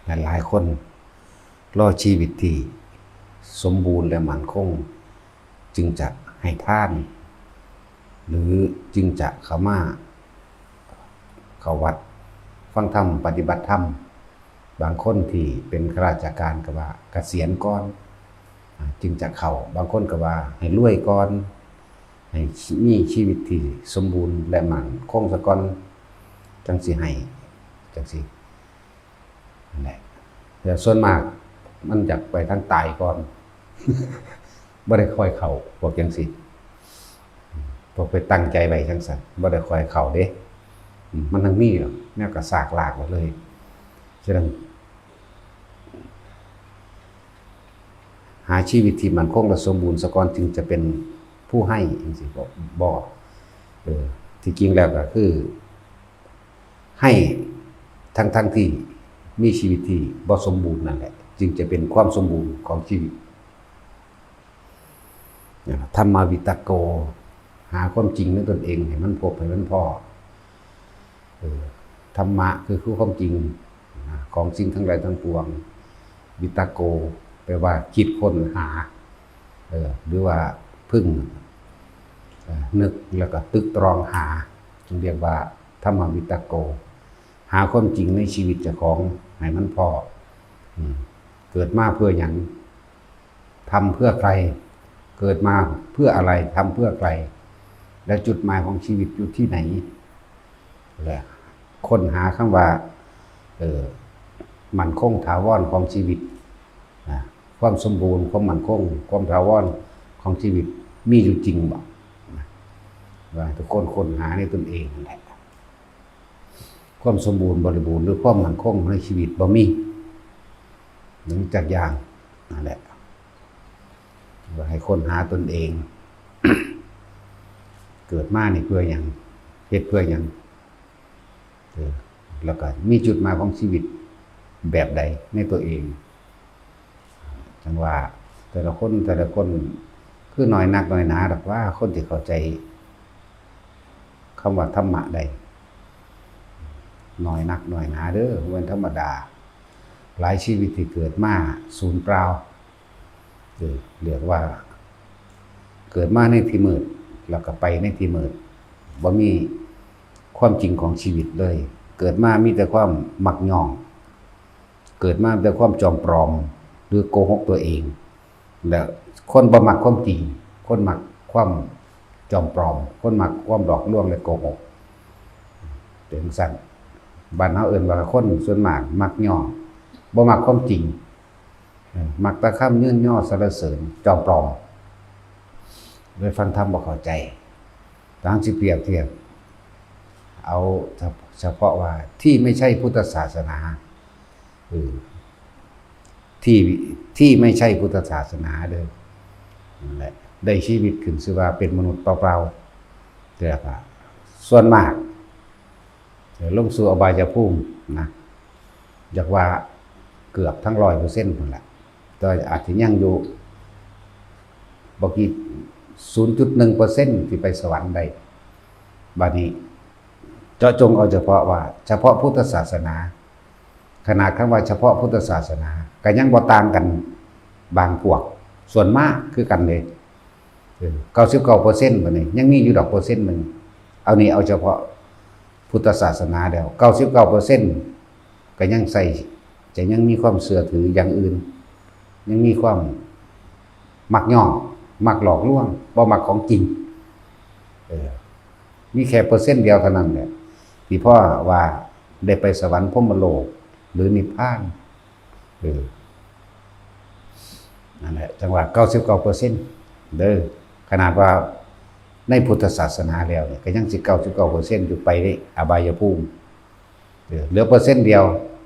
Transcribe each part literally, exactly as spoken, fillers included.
หลายๆคนรอชีวิตที่สมบูรณ์และมั่นคง จึงจะให้ทาน หรือจึงจะเข้ามาเข้าวัดฟังธรรมปฏิบัติธรรม บางคนที่เป็นข้าราชการก็ว่าเกษียณก่อน อ่า จึงจะเข้า บางคนก็ว่าให้รวยก่อน ให้มีชีวิตที่สมบูรณ์และมั่นคงซะก่อน จั่งสิให้ จั่งสิ นั่นแหละ แต่ส่วนมากมันอยากไปทางตายก่อน บ่ได้ค่อยเข้า พวกจั่งซี้ พวกไปตั้งใจไว้จั่งซั้น บ่ได้ค่อยเข้าเด้ อืม มันทั้งมีหรอก แนวกระซากลากหมดเลย ฉะนั้น หาชีวิตที่มั่นคงและสมบูรณ์ซะก่อน จึงจะเป็นผู้ให้จั่งซี้ บ่ บ่ เออ ที่จริงแล้วก็คือ ให้ทั้งๆที่มีชีวิตที่บ่สมบูรณ์นั่นแหละ จึงจะเป็นความสมบูรณ์ของชีวิต นะ ธัมมาวิตโก หาความจริงในตนเองให้มันพบให้มันพ้อ เออ ธรรมะคือ คือความจริง นะ ของสิ่งทั้งหลายทั้งปวง วิตโก แปลว่าคิดค้นหา เออ หรือว่าพึ่ง เอ่อ นึกแล้วก็ตึกตรองหา จึงเรียกว่าธัมมาวิตโก หาความจริงในชีวิตเจ้าของให้มันพ้อ อืม เกิดมาเพื่อหยัง ทำเพื่อใคร เกิดมาเพื่ออะไร ทำเพื่อใคร และจุดหมายของชีวิตอยู่ที่ไหน และค้นหาคำว่า เอ่อ มั่นคงถาวรของชีวิต นะ ความสมบูรณ์ ความมั่นคง ความถาวรของชีวิตมีอยู่จริงบ่ นะ ว่าทุกคนค้นหาในตนเองนั่นแหละ ความสมบูรณ์บริบูรณ์หรือความมั่นคงในชีวิตบ่มี หนึ่งจากอย่างนั่นแหละ ว่าให้ค้นหาตนเอง เกิดมานี่เพื่อหยัง เฮ็ดเพื่อหยัง เออ แล้วก็มีจุดหมายของชีวิตแบบใดในตัวเอง จั่งว่าแต่ละคน แต่ละคน คือน้อยนักน้อยหนาดอกว่าคนที่เข้าใจคำว่าธรรมะได้ น้อยนักน้อยหนาเด้อ บ่แม่นธรรมดา หลายชีวิตที่เกิดมาสูญเปล่า เออ เรียกว่า เกิดมาในที่มืด แล้วก็ไปในที่มืด บ่มีความจริงของชีวิตเลย เกิดมามีแต่ความมักง่อง เกิดมาแต่ความจอมปลอม หรือโกหกตัวเอง และคนบ่มักความจริง คนมักความจอมปลอม คนมักความหลอกลวงและโกหก เป็นจั่งซั้น บ้านเฮาเอิ้นว่าคนส่วนมากมักย่อ บ่มักความจริง เออ มักแต่คำเยินยอสรรเสริญ จอมปลอม เลยฟังธรรมบ่เข้าใจ ตางสิเปรียบเทียบ เอาเฉพาะว่าที่ไม่ใช่พุทธศาสนา เออ ที่ ที่ไม่ใช่พุทธศาสนาเด้อ นั่นแหละ ได้ชีวิตขึ้นชื่อว่าเป็นมนุษย์เปล่าๆ แต่ก็ส่วนมาก เดี๋ยวลงสู่อบายภูมินะ อยากว่าเกือบทั้งร้อยเปอร์เซ็นต์นั่นแหละ แต่อาจจะยังอยู่บ่กี่ ศูนย์จุดหนึ่งเปอร์เซ็นต์ ที่ไปสวรรค์ได้ บัดนี้เจาะจงเอาเฉพาะว่า เฉพาะพุทธศาสนา ขนาดคำว่าเฉพาะพุทธศาสนา ก็ยังบ่ต่างกันบางพวก ส่วนมากคือกันเลย เออ เก้าสิบเก้าเปอร์เซ็นต์ บัดนี้ ยังมีอยู่ดอกเปอร์เซ็นต์หนึ่ง เอานี่เอาเฉพาะพุทธศาสนาแล้ว เก้าสิบเก้าเปอร์เซ็นต์ ก็ยังใส่ จะยังมีความเชื่อถืออย่างอื่น ยังมีความมักย่อง มักหลอกลวง บ่มักของจริง เออ มีแค่เปอร์เซ็นต์เดียวเท่านั้นแหละ ที่พ่อว่าได้ไปสวรรค์พรหมโลก หรือนิพพาน เออ นั่นแหละ จั่งว่า เก้าสิบเก้าเปอร์เซ็นต์ เด้อ ขนาดว่าในพุทธศาสนาแล้วเนี่ย ก็ยังสิ เก้าสิบเก้าเปอร์เซ็นต์ อยู่ไปในอบายภูมิ เออ เหลือเปอร์เซ็นต์เดียว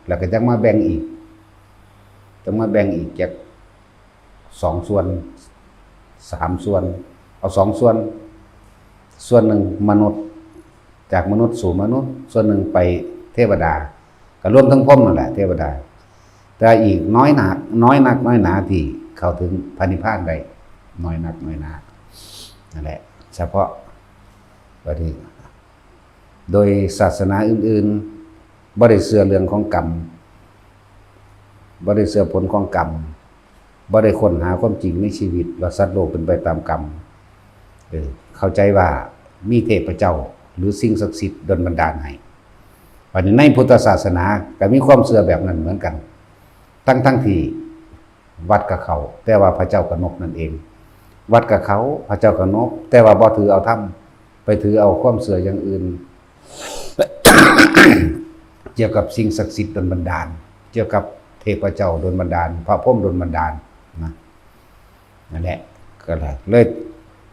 แล้วก็จั่งมาแบ่งอีก จั่งมาแบ่งอีกจักสองส่วน สามส่วน เอาสองส่วน ส่วนหนึ่งมนุษย์ จากมนุษย์สู่มนุษย์ ส่วนหนึ่งไปเทวดา ก็รวมทั้งพรหมนั่นแหละ เทวดา แต่อีกน้อยหนา น้อยนักน้อยหนาที่เข้าถึงพระนิพพานได้ น้อยนักน้อยหนา นั่นแหละ เฉพาะ บัดนี้ โดยศาสนาอื่นๆ บ่ได้เชื่อเรื่องของกรรม บ่ได้เชื่อผลของกรรม บ่ได้ค้นหาความจริงในชีวิต ว่าสัตว์โลกเป็นไปตามกรรม เออ เข้าใจว่ามีเทพเจ้าหรือสิ่งศักดิ์สิทธิ์ดลบันดาลให้ บัดนี้ในพุทธศาสนาก็มีความเชื่อแบบนั้นเหมือนกัน ทั้งๆที่วัดก็เข้า แต่ว่าพระเจ้าก็นบนั่นเอง วัดก็เข้า พระเจ้าก็นบ แต่ว่าบ่ถือเอาธรรม ไปถือเอาความเชื่ออย่างอื่น เกี่ยวกับสิ่งศักดิ์สิทธิ์ดลบันดาล เกี่ยวกับเทพเจ้าดลบันดาล พระพรหมดลบันดาลนะ นั่นแหละ ก็เลย เลย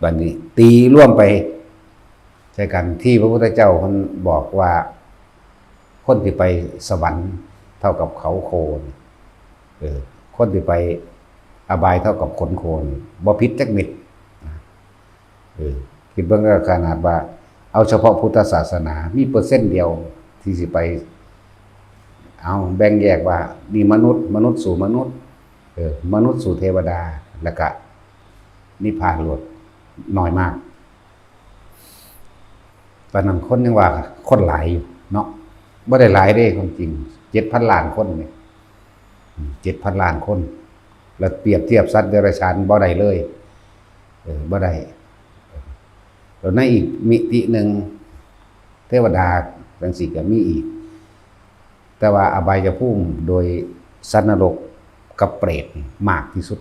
บัดนี้ตีรวมไปใส่กัน ที่พระพุทธเจ้าเพิ่นบอกว่า คนที่ไปสวรรค์เท่ากับเขาโคนี่ เออ คนที่ไปอบายเท่ากับขนโคนี่ บ่ผิดจักเม็ด เออ คิดเบิ่งก็ขนาดว่า เอาเฉพาะพุทธศาสนา มีเปอร์เซ็นต์เดียวที่สิไป เอาแบ่งแยกว่า นี่มนุษย์ มนุษย์สู่มนุษย์ เออ มนุษย์สู่เทวดา แล้วก็นิพพานโลด น้อยมาก ตอนนั้นคนยังว่าคนหลายอยู่เนาะ บ่ได้หลายเด้ ความจริง เจ็ดพันล้านคนเนี่ย อืม เจ็ดพันล้านคน แล้วเปรียบเทียบสัตว์เดรัจฉานบ่ได้เลย เออ บ่ได้ แล้วในอีกมิติหนึ่ง เทวดาจังซี้ก็มีอีก แต่ว่าอบายภูมิโดยสัตว์นรกกับเปรตนี่มากที่สุด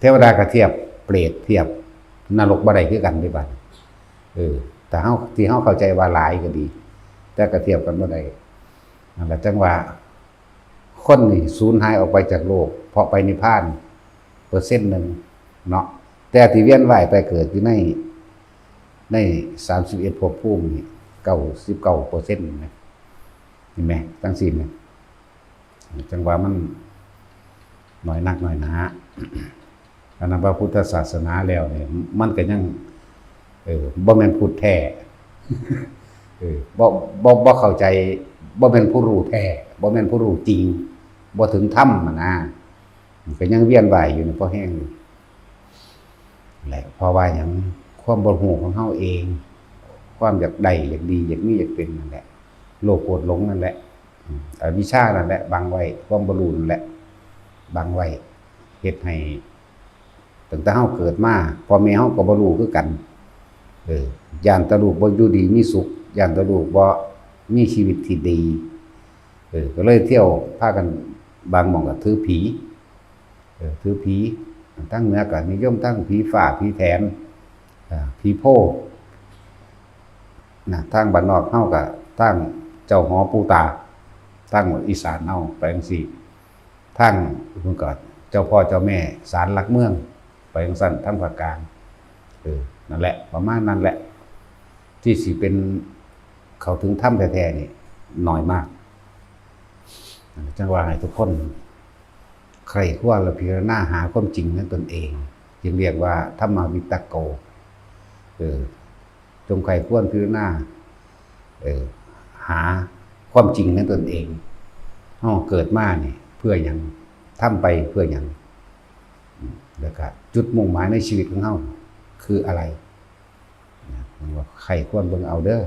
เทวดาก็เทียบเปรตเทียบนรกบ่ได้คือกันเด้บัดนี้ เออ แต่เฮา ที่เฮาเข้าใจว่าหลายก็ดี แต่ก็เทียบกันบ่ได้ นั่นล่ะจั่งว่า คนนี่สูญหายออกไปจากโลก เพราะไปนิพพาน เปอร์เซ็นต์หนึ่งเนาะ แต่ที่เวียนว่ายตายเกิดอยู่ใน ในสามสิบเอ็ดภพภูมินี่ เก้าสิบเก้าเปอร์เซ็นต์นะ เห็นไหม จังซี้นะ จั่งว่ามันน้อยนักน้อยหนา อันนั้นพระพุทธศาสนาแล้วเนี่ย มันก็ยัง เออ บ่แม่นพุทธแท้ เออ บ่ บ่ บ่เข้าใจ บ่แม่นผู้รู้แท้ บ่แม่นผู้รู้จริง บ่ถึงธรรมหั้นนะ มันก็ยังเวียนว่ายอยู่นี่พอแฮงอยู่แหละ เพราะว่าหยัง ความบ่รู้ของเฮาเอง ความอยากได้ อยากดี อยากมี อยากเป็นนั่นแหละ โลภโกรธหลงนั่นแหละ อืม อวิชชานั่นแหละ บังไว้ ความบ่รู้นั่นแหละ บังไว้ เฮ็ดให้ ตั้งแต่เฮาเกิดมา พ่อแม่เฮาก็บ่รู้คือกัน เออ ย้านแต่ลูกบ่อยู่ดีมีสุข ย้านแต่ลูกบ่มีชีวิตที่ดี เออ ก็เลยเที่ยวพากัน บางหม่องก็ถือผี เออ ถือผี ทางเหนือก็นิยมทั้งผีฟ้า ผีแถน อ่า ผีโพธิ์ นะ ทางบ้านนอกเฮาก็ทางเจ้าหอปู่ตา ทางอีสานเฮาไปจั่งซี้ ทางพุ้นก็เจ้าพ่อเจ้าแม่ศาลหลักเมือง ไปจั่งซั้น ทางภาคกลาง เออ นั่นแหละ ประมาณนั้นแหละ ที่สิเป็นเข้าถึงธรรมแท้ๆนี่น้อยมาก จั่งว่าให้ทุกคนใคร่ครวญและพิจารณาหาความจริงในตนเอง จึงเรียกว่าธรรมวิตโก เออ จงใคร่ครวญพิจารณา เออ หาความจริงในตนเอง เฮาเกิดมานี่เพื่อหยัง ทำไปเพื่อหยัง อืม แล้วก็จุดมุ่งหมายในชีวิตของเฮาคืออะไร นะ มันว่าใคร่ครวญเบิ่งเอาเด้อ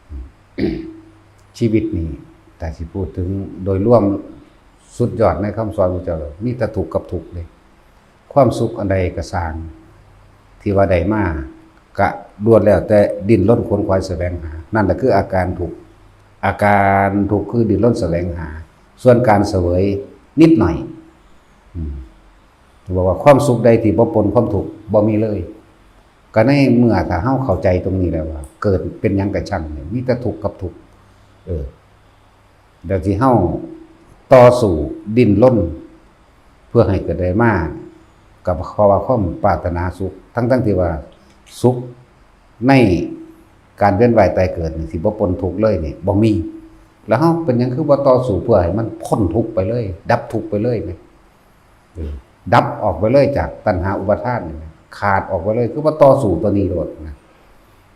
อืม ชีวิตนี่ ถ้าสิพูดถึงโดยรวมสุดยอดในคำสอนพระเจ้า มีแต่ทุกข์กับทุกข์เลย ความสุขอันใดก็ซ่าง ที่ว่าได้มา ก็ล้วนแล้วแต่ดิ้นรนขวนขวายแสวงหา นั่นแหละคืออาการทุกข์ อาการทุกข์คือดิ้นรนแสวงหา ส่วนการเสวยนิดหน่อย อืม บอกว่าความสุขใดที่บ่ปนความทุกข์ บ่มีเลย ก็ในเมื่อถ้าเฮาเข้าใจตรงนี้แล้วว่า เกิดเป็นหยังก็ช่างเนี่ย มีแต่ทุกข์กับทุกข์ เออ แล้วที่เฮาต่อสู้ดิ้นรน เพื่อให้เกิดได้มา ก็เพราะว่าความปรารถนาสุข ทั้งๆที่ว่าสุขในการเวียนว่ายตายเกิดนี่ สิบ่ปนทุกข์เลยนี่ บ่มี แล้วเฮาเป็นหยังคือบ่ต่อสู้เพื่อให้มันพ้นทุกข์ไปเลย ดับทุกข์ไปเลยแหม เออ ดับออกไปเลยจากตัณหาอุปาทานนี่แหม ขาดออกไปเลย คือบ่ต่อสู้ตัวนี้โลดนะ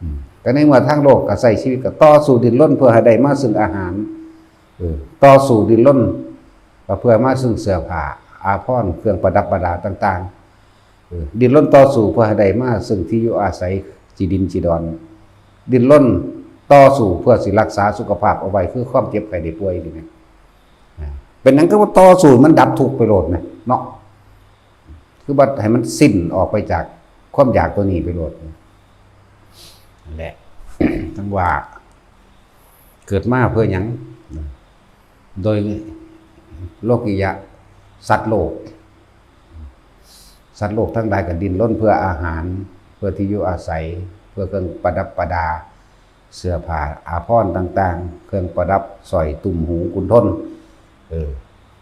อืม แต่ในเมื่อทางโลกก็ใช้ชีวิตก็ต่อสู้ดิ้นรนเพื่อให้ได้มาซึ่งอาหาร เออ ต่อสู้ดิ้นรนก็เพื่อมาซึ่งเสื้อผ้า อาภรณ์ เครื่องประดับประดาต่างๆ เออ ดิ้นรนต่อสู้เพื่อให้ได้มาซึ่งที่อยู่อาศัย ที่ดินที่ดอน ดิ้นรนต่อสู้เพื่อสิรักษาสุขภาพเอาไว้ คือความเจ็บไข้ได้ป่วยนี่แหม อ่า เป็นหยังคือบ่ต่อสู้มันดับทุกข์ไปโลดแหมเนาะ คือบ่ให้มันสิ้นออกไปจากความอยากตัวนี้ไปโลด นั่นแหละ จั่งว่า เกิดมาเพื่อหยัง โดยโลกิยะ สัตว์โลก สัตว์โลกทั้งหลายก็ดิ้นรนเพื่ออาหาร เพื่อที่อยู่อาศัย เพื่อเครื่องประดับประดา เสื้อผ้าอาภรณ์ต่างๆ เครื่องประดับสร้อยตุ้มหูกุณฑล เออ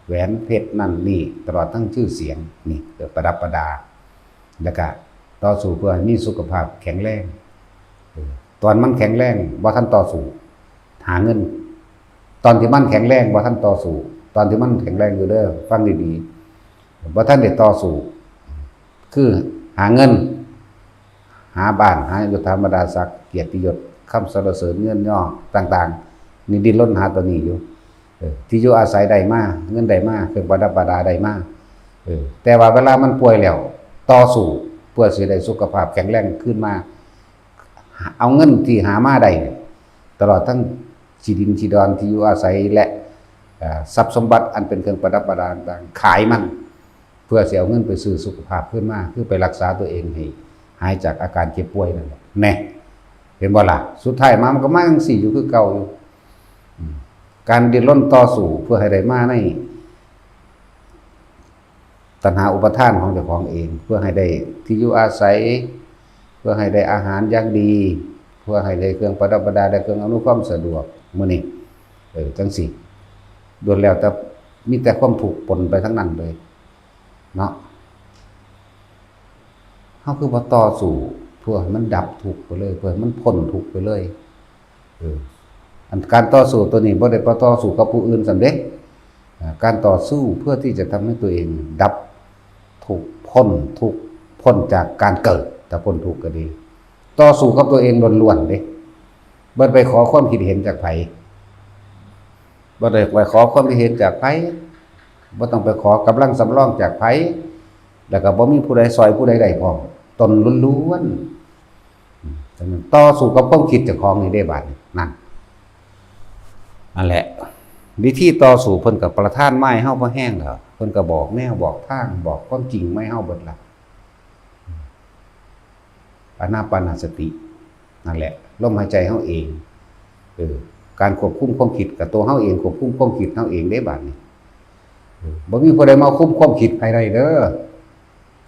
แหวนเพชรนั่นนี่ ตลอดทั้งชื่อเสียง นี่ เครื่องประดับประดา แล้วก็ต่อสู้เพื่อให้มีสุขภาพแข็งแรง เออ ตอนมันแข็งแรง บ่ทันต่อสู้ หาเงิน ตอนที่มันแข็งแรง บ่ทันต่อสู้ ตอนที่มันแข็งแรงอยู่เด้อ ฟังดีๆ บ่ทันได้ต่อสู้ คือหาเงิน หาบ้าน หายศถาบรรดาศักดิ์ เกียรติยศ คำสรรเสริญ เงินยอต่างๆ นี่ดิ้นรนหาตัวนี้อยู่ เออ ที่อยู่อาศัยได้มา เงินได้มา เครื่องประดับประดาได้มา เออ แต่ว่าเวลามันป่วยแล้ว ต่อสู้เพื่อสิได้สุขภาพแข็งแรงคืนมา เอาเงินที่หามาได้เนี่ย ตลอดทั้งที่ดินที่ดอนที่อยู่อาศัยและ เอ่อ ทรัพย์สมบัติอันเป็นเครื่องประดับประดาต่างๆ ขายมัน เพื่อสิเอาเงินไปซื้อสุขภาพคืนมา คือไปรักษาตัวเองให้หายจากอาการเจ็บป่วยนั่นแหละ แน่ เห็นบ่ล่ะ สุดท้ายมามันก็มาจั่งซี้อยู่คือเก่าอยู่ อืม การดิ้นรนต่อสู้เพื่อให้ได้มาใน ตัณหาอุปาทานของเจ้าของเอง เพื่อให้ได้ที่อยู่อาศัย เพื่อให้ได้อาหารอย่างดี เพื่อให้ได้เครื่องประดับประดา และเครื่องอำนวยความสะดวก มื้อนี้ เออ จั่งซี้ ล้วนแล้วแต่มีแต่ความทุกข์ปนไปทั้งนั้นเลย เนาะ เฮาคือบ่ต่อสู้เพื่อให้มันดับทุกข์ไปเลย เพื่อให้มันพ้นทุกข์ไปเลย เออ อันการต่อสู้ตัวนี้บ่ได้ไปต่อสู้กับผู้อื่นซั้นเด้ อ่า การต่อสู้เพื่อที่จะทำให้ตัวเองดับทุกข์ พ้นทุกข์ พ้นจากการเกิด ถ้าพ้นทุกข์ก็ดี ต่อสู้กับตัวเองล้วนๆเด้ บ่ไปขอความคิดเห็นจากไผ บ่ได้ไปขอความคิดเห็นจากไผ บ่ต้องไปขอกำลังสำรองจากไผ แล้วก็บ่มีผู้ใดซ่อยผู้ใดได้พร้อม ตนล้วนๆ อืม ฉะนั้นต่อสู้กับความคิดเจ้าของนี่เด้ บาดนี้ นั่น นั่นแหละ วิธีต่อสู้เพิ่นก็ประทานมาให้เฮาพอแฮงแล้ว เพิ่นก็บอกแนวบอกทาง บอกความจริงมาให้เฮาเบิดละ อานาปานสติ นั่นแหละ ลมหายใจเฮาเอง เออ การควบคุมความคิดก็ตัวเฮาเอง ควบคุมความคิดเฮาเองเด้ บาดนี้ เออ บ่มีผู้ใดมาคุมความคิดไผได้เด้อ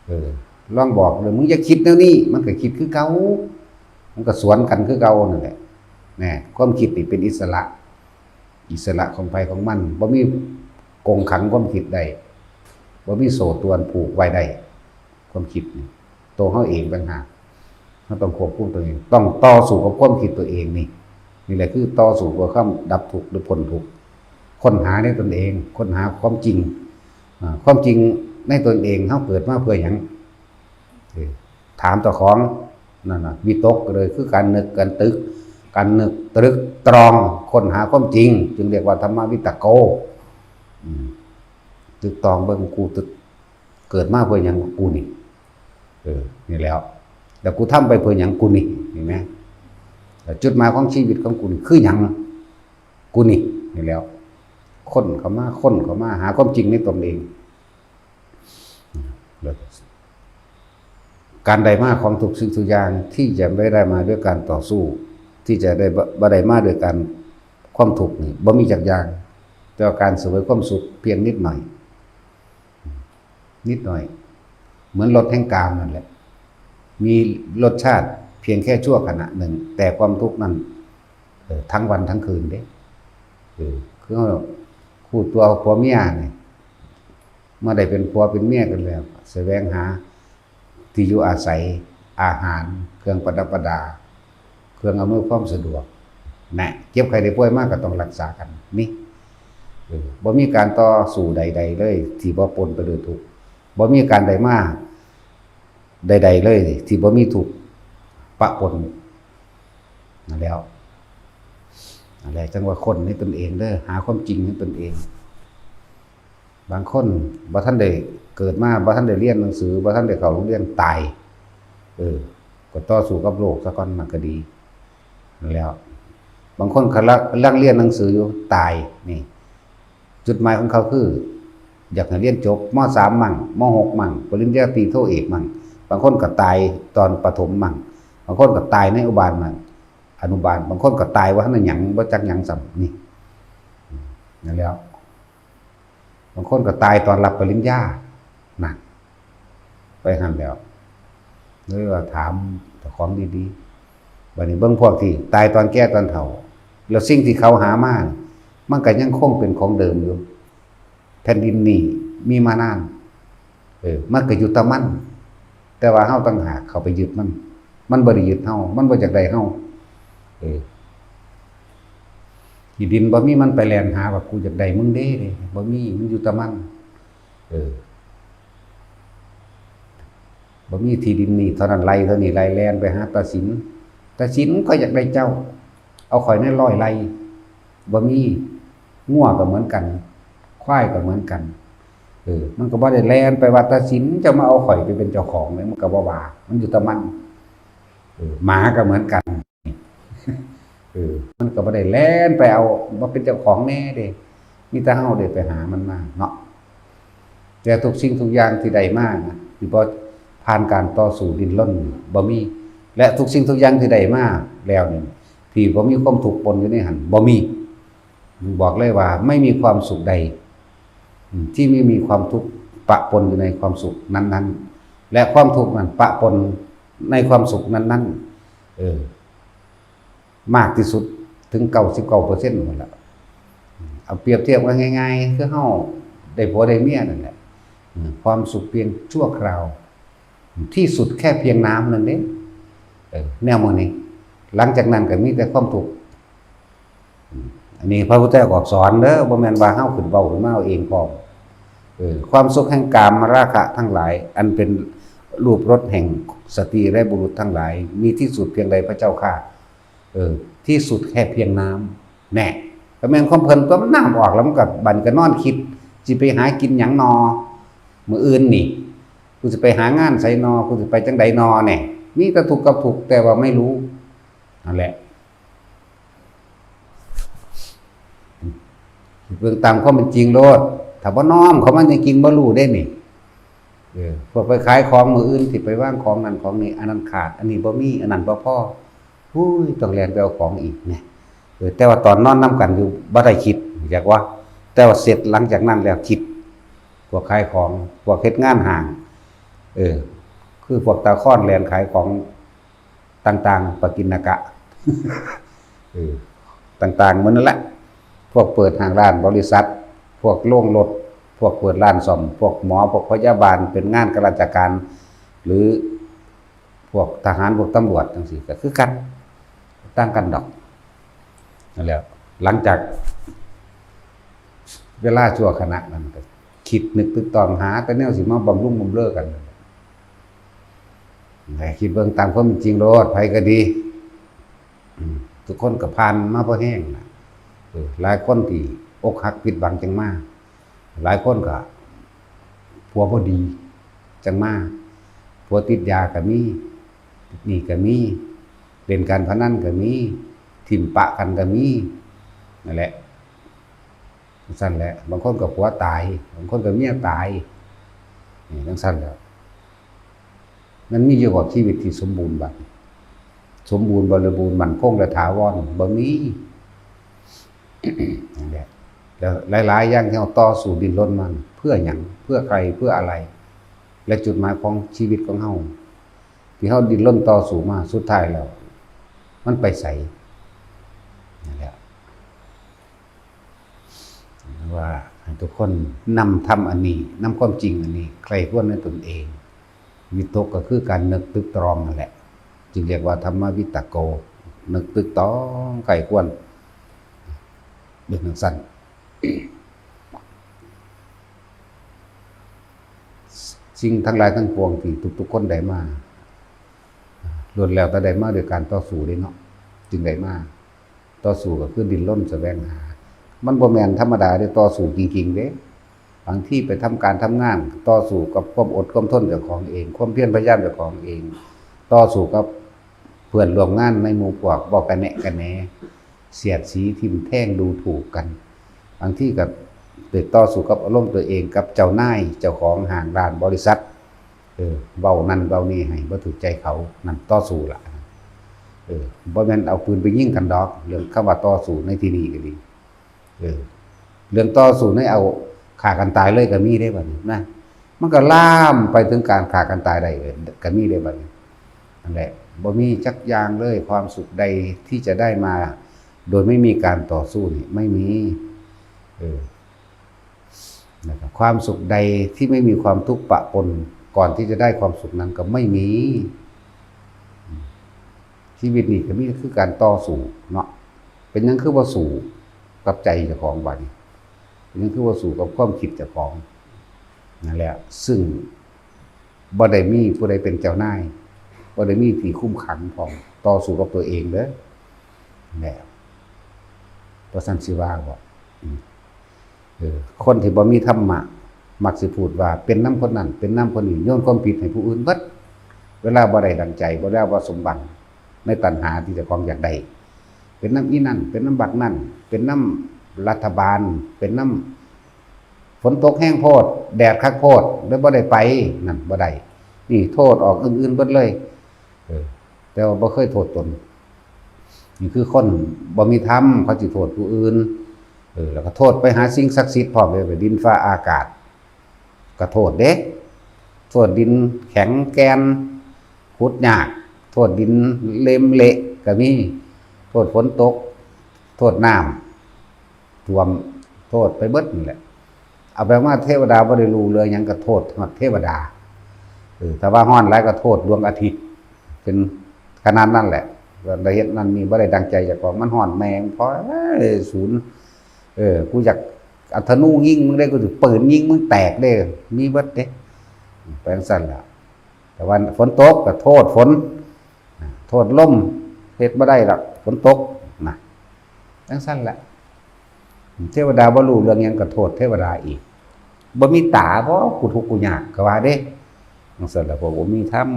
เออ ลองบอกเลย มึงอย่าคิดแนวนี้ มันก็คิดคือเก่า มันก็สวนกันคือเก่านั่นแหละ แน่ ความคิดนี่เป็นอิสระ อิสระของไผของมัน บ่มีกรงขังความคิดได้ บ่มีโซ่ตรวนผูกไว้ได้ ความคิดนี่ ตัวเฮาเองต่างหาก เฮาต้องควบคุมตัวเอง ต้องต่อสู้กับความคิดตัวเองนี่ นี่แหละคือต่อสู้เพื่อความดับทุกข์หรือพ้นทุกข์ ค้นหาในตนเอง ค้นหาความจริง อ่า ความจริงในตนเอง เฮาเกิดมาเพื่อหยัง เออ ถามเจ้าของ นั่นน่ะ วิตกเลย คือการนึก การตึก การนึกตรึกตรอง ค้นหาความจริง จึงเรียกว่าธรรมวิตโก อืม ตึกตรองเบิ่ง กูตึก เกิดมาเพื่อหยังกูนี่ เออ นี่แหล้ว แล้วกูทำไปเพื่อหยังกูนี่ เห็นไหม แล้วจุดหมายของชีวิตของกูนี่คือหยัง กูนี่ นี่แหล้ว ค้นเข้ามา ค้นเข้ามา หาความจริงในตนเอง แล้วการได้มาของทุกสิ่งทุกอย่างที่จะไม่ได้มาด้วยการต่อสู้ ที่จะได้บ่ บ่ได้มาด้วยการ ความทุกข์นี่บ่มีจักอย่าง แต่ว่าการเสวยความสุขเพียงนิดหน่อย นิดหน่อย เหมือนรสแห่งกามนั่นแหละ มีรสชาติเพียงแค่ชั่วขณะหนึ่ง แต่ความทุกข์นั่น เออ ทั้งวันทั้งคืนเด้ เออ คือเราคู่ตัวผัวเมียนี่ เมื่อได้เป็นผัวเป็นเมียกันแล้ว แสวงหาที่อยู่อาศัย อาหาร เครื่องประดับประดา เครื่องอำนวยความสะดวก นะ เจ็บไข้ได้ป่วยมาก็ต้องรักษากัน นี่ เออ บ่มีการต่อสู้ใดๆเลย ที่บ่ปนไปด้วยทุกข์ บ่มีการได้มาใดๆเลย ที่บ่มีทุกข์ปะปน นั่นแหล้ว นั่นแหละ จั่งว่าค้นในตนเองเด้อ หาความจริงในตนเอง บางคนบ่ทันได้เกิดมา บ่ทันได้เรียนหนังสือ บ่ทันได้เข้าโรงเรียน ตาย เออ ก็ต่อสู้กับโลกซะก่อน มันก็ดี นั่นแหล้ว บางคนกำลัง กำลังเรียนหนังสืออยู่ ตาย นี่ จุดหมายของเขาคือ อยากให้เรียนจบ ม.สาม มั่ง ม.หก มั่ง ปริญญาตรีโทเอกมั่ง บางคนก็ตายตอนประถมมั่ง บางคนก็ตายในอนุบาลมั่ง อนุบาล บางคนก็ตายว่าทันได้หยัง บ่จักหยังซ้ำ นี่ นั่นแหล้ว บางคนก็ตายตอนรับปริญญา นั่น ไปหั่นแหล้ว เลยว่าถามเจ้าของดีๆ บัดนี้เบิ่งพวกที่ตายตอนแก่ตอนเฒ่า แล้วสิ่งที่เขาหามา มันก็ยังคงเป็นของเดิมอยู่ แผ่นดินนี้มีมานาน เออ มันก็อยู่แต่มัน แต่ว่าเฮาต่างหากเข้าไปยึดมัน มันบ่ได้ยึดเฮา มันบ่อยากได้เฮา เออ ที่ดินบ่มีมันไปแล่นหาว่ากูอยากได้มึงเด้ เด้ บ่มี มันอยู่แต่มัน เออ บ่มีที่ดินนี่เท่านั้นไร่เท่านี้ไร่ แล่นไปหาตาสิน ตาสิน ข้อยอยากได้เจ้า เอาข้อยแหน่ร้อยไร่ บ่มี งัวก็เหมือนกัน ควายก็เหมือนกัน เออ มันก็บ่ได้แล่นไปว่าตาสิน เจ้ามาเอาข้อยไปเป็นเจ้าของเลย มันก็บ่ว่า มันอยู่แต่มัน เออ หมาก็เหมือนกัน เออ มันก็บ่ได้แล่นไปเอามาเป็นเจ้าของแหน่เด้ มีแต่เฮาเด้ไปหามันมาเนาะ แต่ทุกสิ่งทุกอย่างที่ได้มานะ ที่บ่ผ่านการต่อสู้ดิ้นรน บ่มี และทุกสิ่งทุกอย่างที่ได้มาแล้วนี่ ที่บ่มีความทุกข์ปนอยู่ในหั่น บ่มี บอกเลยว่าไม่มีความสุขใด อืม ที่ไม่มีความทุกข์ปะปนอยู่ในความสุขนั้นๆ และความทุกข์นั้นปะปนในความสุขนั้นๆ เออ มากที่สุดถึง เก้าสิบเก้าเปอร์เซ็นต์ หมดละ เอาเปรียบเทียบกันง่ายๆ คือเฮาได้ผัวได้เมียนั่นแหละ อืม ความสุขเพียงชั่วคราว ที่สุดแค่เพียงน้ำนั่นเด้ เออ แนวมื้อนี้ หลังจากนั้นก็มีแต่ความทุกข์ อืม อันนี้พระพุทธเจ้าก็สอนเด้อ บ่แม่นว่าเฮาขึ้นเว้าขึ้นมาเอาเองพร้อม เออ ความสุขแห่งกามราคะทั้งหลาย อันเป็นรูปรสแห่งสตรีและบุรุษทั้งหลาย มีที่สุดเพียงใดพระเจ้าข้า เออ ที่สุดแค่เพียงน้ำ แน่ ก็แม่นความเพิ่นตัว มันน้ำออกแล้วมันก็บัดนี้ก็นอนคิด สิไปหากินหยังนอ มื้ออื่นนี่ กูสิไปหางานไสนอ กูสิไปจั่งใดนอ แน่ มีแต่ทุกข์กับทุกข์ แต่ว่าไม่รู้ นั่นแหละ เบิ่งตามความเป็นจริงโลด ถ้าบ่น้อมเข้ามาจริงๆ บ่รู้เด้นี่ เออ พวกไปขายของมื้ออื่น สิไปวางของนั่นของนี่ อันนั้นขาด อันนี้บ่มี อันนั้นบ่พอ อุ้ย ต้องแล่นไปเอาของอีกเนี่ย เออ แต่ว่าตอนนอนนำกันอยู่ บ่ได้คิด อยากว่า แต่ว่าเสร็จหลังจากนั้นแล้วคิด พวกขายของ พวกเฮ็ดงานห้าง เออ คือพวกตาคอนแล่นขายของต่างๆ ปกิณกะ เออ ต่างๆ หมดนั่นแหละ พวกเปิดห้างร้านบริษัท พวกโรงรถ พวกเปิดร้านซ่อม พวกหมอ พวกพยาบาล เป็นงานข้าราชการ หรือพวกทหาร พวกตำรวจจั่งซี้ ก็คือกัน ต่างกันดอก นั่นแหละ หลังจากเวลาชั่วขณะนั้นก็คิดนึกตึกตองหาแต่แนวสิมาบำรุงบำเรอกัน ให้คิดเบิ่งตามความเป็นจริงโลด ไผก็ดี อืม ทุกคนก็ผ่านมาพอแฮงล่ะ เออ หลายคนที่อกหักผิดหวังจั่งมา หลายคนก็ผัวบ่ดีจั่งมา ผัวติดยาก็มี ติดหนี้ก็มี เล่นการพนันก็มี ถิ่มปะกันก็มี นั่นแหละ จั่งซั้นแหละ บางคนก็ผัวตาย บางคนก็เมียตาย นี่จั่งซั้นแหละ มันมีอยู่บ่ชีวิตที่สมบูรณ์บัด สมบูรณ์บริบูรณ์มั่นคงและถาวร บ่มี นั่นแหละ แล้วหลายๆ อย่างที่เฮาต่อสู้ดิ้นรนมา เพื่อหยัง เพื่อใคร เพื่ออะไร และจุดหมายของชีวิตของเฮา ที่เฮาดิ้นรนต่อสู้มา สุดท้ายแล้ว มันไปไส นั่นแหละ ว่าให้ทุกคนนำธรรมอันนี้ นำความจริงอันนี้ ใคร่ครวญในตนเอง วิตกก็คือการนึกตึกตรองนั่นแหละ จึงเรียกว่าธรรมวิตโก นึกตึกตรองใคร่ครวญ เป็นจั่งซั้น สิ่งทั้งหลายทั้งปวงที่ทุกๆ คนได้มา ล้วนแล้วแต่ได้มาด้วยการต่อสู้เด้เนาะ จึงได้มา ต่อสู้ก็คือดิ้นรนแสวงหา มันบ่แม่นธรรมดาเด้ ต่อสู้จริงๆ เด้ บางทีไปทำการทำงาน ต่อสู้กับความอดความทนเจ้าของเอง ความเพียรพยายามเจ้าของเอง ต่อสู้กับเพื่อนร่วมงานในหมู่พวก เว้ากะแนะกะแหน เสียดสีทิ่มแทงดูถูกกัน บางทีก็ ไปต่อสู้กับอารมณ์ตัวเอง กับเจ้านาย เจ้าของห้างร้านบริษัท เออ เว้านั่นเว้านี่ให้บ่ถูกใจเขา นั่นต่อสู้ละ เออ บ่แม่นเอาปืนไปยิงกันดอก เรื่องคำว่าต่อสู้ในที่นี้ก็ดี เออ เรื่องต่อสู้ในเอาฆ่ากันตายเลยก็มีเด้บัดนี้นะ มันก็ลามไปถึงการฆ่ากันตายได้เลย ก็มีเด้บัดนี้ นั่นแหละ บ่มีจักอย่างเลย ความสุขใดที่จะได้มาโดยไม่มีการต่อสู้นี่ไม่มี เออ นะครับ ความสุขใดที่ไม่มีความทุกข์ปะปน ก่อนที่จะได้ความสุขนั้นก็ไม่มี ชีวิตนี่ก็มีคือการต่อสู้เนาะ เป็นหยังคือบ่สู้กับใจเจ้าของบัดนี้ เป็นหยังคือบ่สู้กับความคิดเจ้าของ นั่นแหละ ซึ่งบ่ได้มีผู้ใดเป็นเจ้านาย บ่ได้มีที่คุมขังพร้อม ต่อสู้กับตัวเองเด้อ แหละ บ่ซั้นสิว่าบ่ อืม เออ คนที่บ่มีธรรมะ มักสิพูดว่าเป็นนำคนนั้น เป็นนำคนนี้ โยนความผิดให้ผู้อื่นเบิด เวลาบ่ได้ดังใจ เวลาบ่สมหวังในตัณหาที่เจ้าของอยากได้ เป็นนำอีนั่น เป็นนำบักนั่น เป็นนำรัฐบาล เป็นนำฝนตกแฮงโพด แดดคักโพด เลยบ่ได้ไป นั่นบ่ได้ นี่โทษออกอื่นๆเบิดเลย เออ แต่ว่าบ่เคยโทษตน นี่คือคนบ่มีธรรม เขาสิโทษผู้อื่น เออ แล้วก็โทษไปหาสิ่งศักดิ์สิทธิ์พร้อมเลย ไปดินฟ้าอากาศ ก็โทษเด้ โทษดินแข็งแกน ขุดยาก โทษดินเล็มเละก็มี โทษฝนตก โทษน้ำท่วม โทษไปเบิดนั่นแหละ เอาไปมาเทวดาบ่ได้รู้เรื่องหยังก็โทษฮอดเทวดา เออ ถ้าว่าฮ้อนหลายก็โทษดวงอาทิตย์ เป็นขนาดนั้นแหละ ว่าได้เฮ็ดนั่นนี่บ่ได้ดังใจเจ้าของ มันฮ้อนแม่งพอ เอ้ย ศูนย์ เออ กูอยากเอาธนูยิงมึงเด้ กูสิปืนยิงมึงแตกเด้ มีเบิดเด้ ไปจั่งซั้นล่ะ แต่ว่าฝนตกก็โทษฝน โทษลม เฮ็ดบ่ได้ดอก ฝนตก นะ จั่งซั้นแหละ เทวดาบ่รู้เรื่องหยังก็โทษเทวดาอีก บ่มีตาบ่ กูทุกข์กูยาก ก็ว่าเด้ จั่งซั้นล่ะ พวกบ่มีธรรม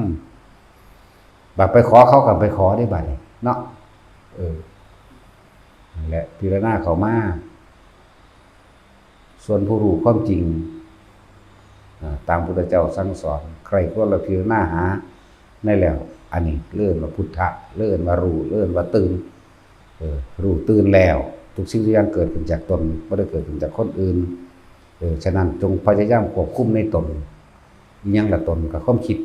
บัดไปขอเขาก็ไปขอได้บัดนี้เนาะ เออ นั่นแหละ พิจารณาเข้ามา ส่วนผู้รู้ความจริง อ่า ตามพุทธเจ้าสั่งสอน ใคร่ครวญและพิจารณาหาในแล้ว อันนี้เรียกว่าพุทธะ เรียกว่ารู้ เรียกว่าตื่น เออ รู้ตื่นแล้ว ทุกสิ่งทุกอย่างเกิดขึ้นจากตน บ่ได้เกิดขึ้นจากคนอื่น เออ ฉะนั้นจงพยายามควบคุมในตน อิหยังละตน ก็ความคิด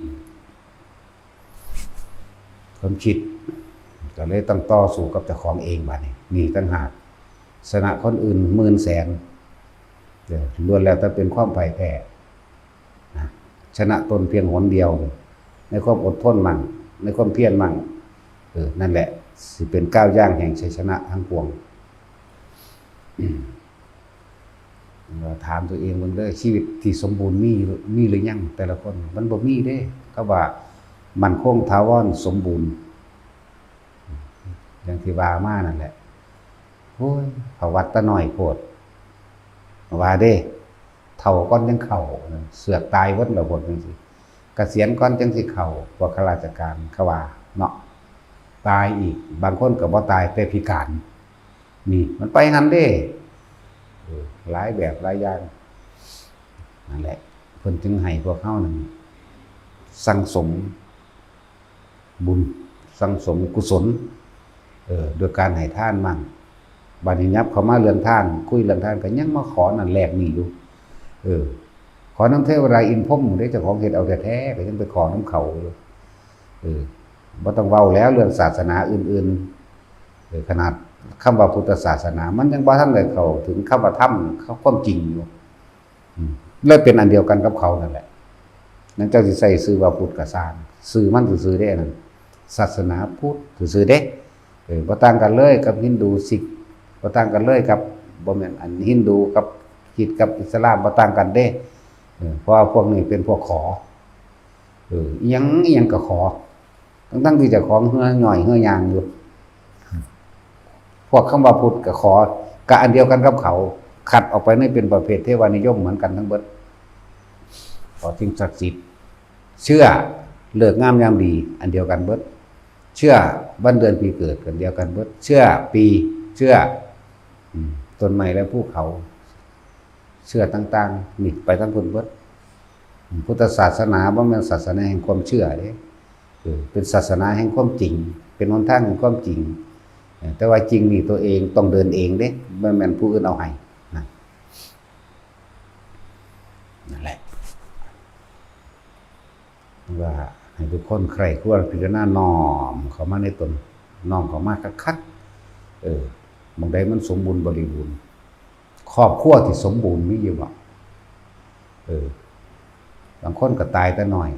ความคิด ก็เลยต้องต่อสู้กับเจ้าของเองบัดนี้ นี่ต่างหาก ชนะคนอื่นหมื่นแสน เออ ล้วนแล้วแต่เป็นความพ่ายแพ้ นะ ชนะตนเพียงหนเดียว ในความอดทนมั่ง ในความเพียรมั่ง เออ นั่นแหละ สิเป็นก้าวย่างแห่งชัยชนะทั้งปวง อืม ถามตัวเองเบิ่งเด้อ ชีวิตที่สมบูรณ์มีอยู่ มีหรือยังแต่ละคน มันบ่มีเด้ คำว่ามั่นคงถาวรสมบูรณ์ อย่างที่ว่ามานั่นแหละ โอ้ย ประวัติตาน้อยโพด ว่าเด้ เฒ่าก่อนจั่งเข้า เสือกตายเบิดแล้วพวกจั่งซี้ เกษียณก่อนจั่งสิเข้า พวกข้าราชการเขาว่าเนาะ ตายอีก บางคนก็บ่ตายแต่พิการ นี่มันไปหั่นเด้ เออ หลายแบบหลายอย่าง นั่นแหละ เพิ่นจึงให้พวกเฮานั่นสั่งสมบุญ สั่งสมกุศล เออ โดยการให้ทานมั่ง บัดนี้ยับเข้ามาเรื่องทาน คุยเรื่องทานก็ยังมาขอนั่นแลกนี่อยู่ เออ ขอนำเทวดาอินทร์พรหมเด้ เจ้าของเฮ็ดเอาแท้ๆ ก็ยังไปขอนำเขาอยู่ เออ บ่ต้องเว้าแล้วเรื่องศาสนาอื่นๆ เออ ขนาดคำว่าพุทธศาสนา มันยังบ่ทันได้เข้าถึงคำว่าธรรม ความจริงอยู่ อืม เลยเป็นอันเดียวกันกับเขานั่นแหละ นั่นเจ้าสิใส่ชื่อว่าพุทธก็ซ่าง ชื่อมันซื่อๆเด้นั่น ศาสนาพุทธซื่อๆเด้ เออ บ่ต่างกันเลยกับฮินดู ซิก บ่ต่างกันเลยกับ บ่แม่น อันฮินดูกับคริสต์กับอิสลามบ่ต่างกันเด้ เออ เพราะว่าพวกนี้เป็นพวกขอ เออ อิหยังอิหยังก็ขอ ทั้งๆที่เจ้าของเหื่อย่อยเหื่อย่างอยู่ พวกคำว่าพุทธก็ขอ ก็อันเดียวกันกับเขา คัดออกไปนี่เป็นประเภทเทวานิยมเหมือนกันทั้งเบิด ขอสิ่งศักดิ์สิทธิ์ เชื่อฤกษ์งามยามดี อันเดียวกันเบิด เชื่อวันเดือนปีเกิด อันเดียวกันเบิด เชื่อปี เชื่อ อืม ต้นไม้และภูเขา เชื่อต่างๆ นี่ไปทั้งพุ้นเบิด พุทธศาสนาบ่แม่นศาสนาแห่งความเชื่อเด้ เออ เป็นศาสนาแห่งความจริง เป็นหนทางแห่งความจริง เออ แต่ว่าจริงนี่ตัวเองต้องเดินเองเด้ บ่แม่นผู้อื่นเอาให้นะ นั่นแหละ ว่าให้ทุกคนใคร่ครวญพิจารณาน้อมเข้ามาในตน น้อมเข้ามาคักๆ เออ หม่องใดมันสมบูรณ์บริบูรณ์ ครอบครัวที่สมบูรณ์มีอยู่บ่ เออ บางคนก็ตายแต่น้อย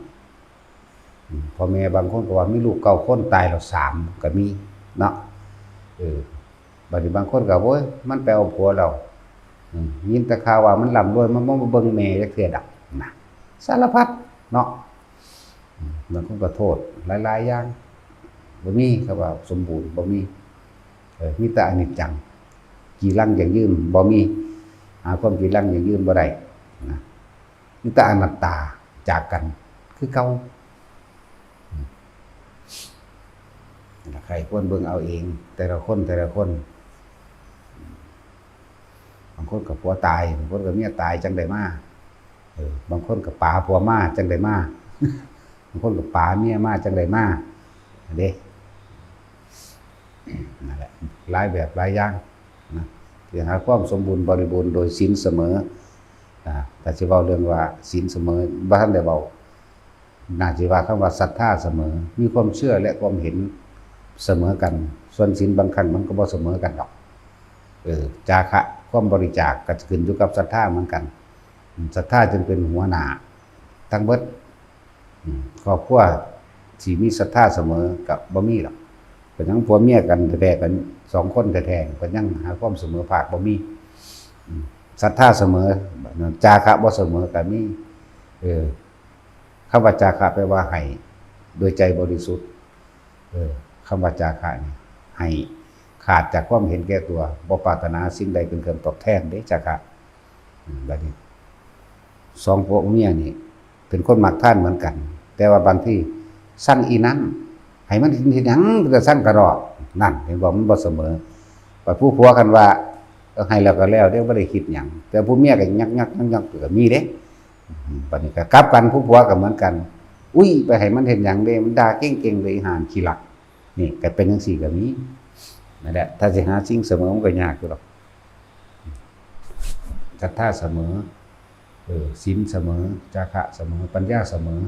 อืม พ่อแม่บางคนก็ว่ามีลูกเก้าคนตายแล้วสามก็มีเนาะ เออ บัดนี้บางคนก็ โอ้ย มันไปเอาผัวแล้ว อืม ยินแต่ข่าวว่ามันร่ำรวย มันบ่มาเบิ่งแม่จักเทื่อดอกนะ สารพัดเนาะ อืม บางคนก็โทษหลายๆ อย่าง บ่มีคำว่าสมบูรณ์ บ่มี เออ มีแต่อนิจจัง จีรังยั่งยืน บ่มี หาความจีรังยั่งยืนบ่ได้นะ มีแต่อนัตตา จากกัน คือเก่า อืม ใคร่ครวญเบิ่งเอาเอง แต่ละคน แต่ละคน บางคนก็ผัวตาย บางคนก็เมียตายจั่งได้มา เออ บางคนก็ป๋าผัวมาจั่งได้มา บางคนก็ป๋าเมียมาจั่งได้มา เด้ นั่นแหละ หลายแบบหลายอย่างนะ ที่หาความสมบูรณ์บริบูรณ์โดยศีลเสมอ อ่า ถ้าสิเว้าเรื่องว่าศีลเสมอ บ่ทันได้เว้า น่าสิว่าคำว่าศรัทธาเสมอ มีความเชื่อและความเห็นเสมอกัน ส่วนศีลบางครั้งมันก็บ่เสมอกันดอก เออ จาคะ ความบริจาคก็ขึ้นอยู่กับศรัทธาเหมือนกัน ศรัทธาจึงเป็นหัวหน้าทั้งเบิด อืม ครอบครัวที่มีศรัทธาเสมอก็บ่มีดอก เป็นหยังผัวเมียกันแท้ๆ กันสองคนแท้ๆ เป็นหยังหาความเสมอภาคบ่มี อืม ศรัทธาเสมอ จาคะบ่เสมอก็มี เออ คำว่าจาคะแปลว่าให้โดยใจบริสุทธิ์ เออ คำว่าจาคะนี่ ให้ขาดจากความเห็นแก่ตัว บ่ปรารถนาสิ่งใดเป็นเครื่องตอบแทนเด้ จาคะ อืม บัดนี้ สองผัวเมียนี่ เป็นคนมักทานเหมือนกัน แต่ว่าบางทีสั่งอีนั้น ให้มันเฮ็ดหยังแต่สั่งกระดอก นั่น เห็นบ่ มันบ่เสมอ บัดผู้ผัวคันว่า เออ ให้แล้วก็แล้วเด้ บ่ได้คิดหยัง แต่ผู้เมียก็ยักๆๆๆ ก็มีเด้ อืม บัดนี้ก็กลับกัน ผู้ผัวก็เหมือนกัน อุ้ย ไปให้มันเฮ็ดหยังเด้ มันด่าเก่งๆ เลย อีห่าขี้ลัก นี่ก็เป็นจั่งซี้ก็มี นั่นแหละ ถ้าสิหาสิ่งเสมอมันก็ยากอยู่ดอก ศรัทธาเสมอ เออ ศีลเสมอ จาคะเสมอ ปัญญาเสมอ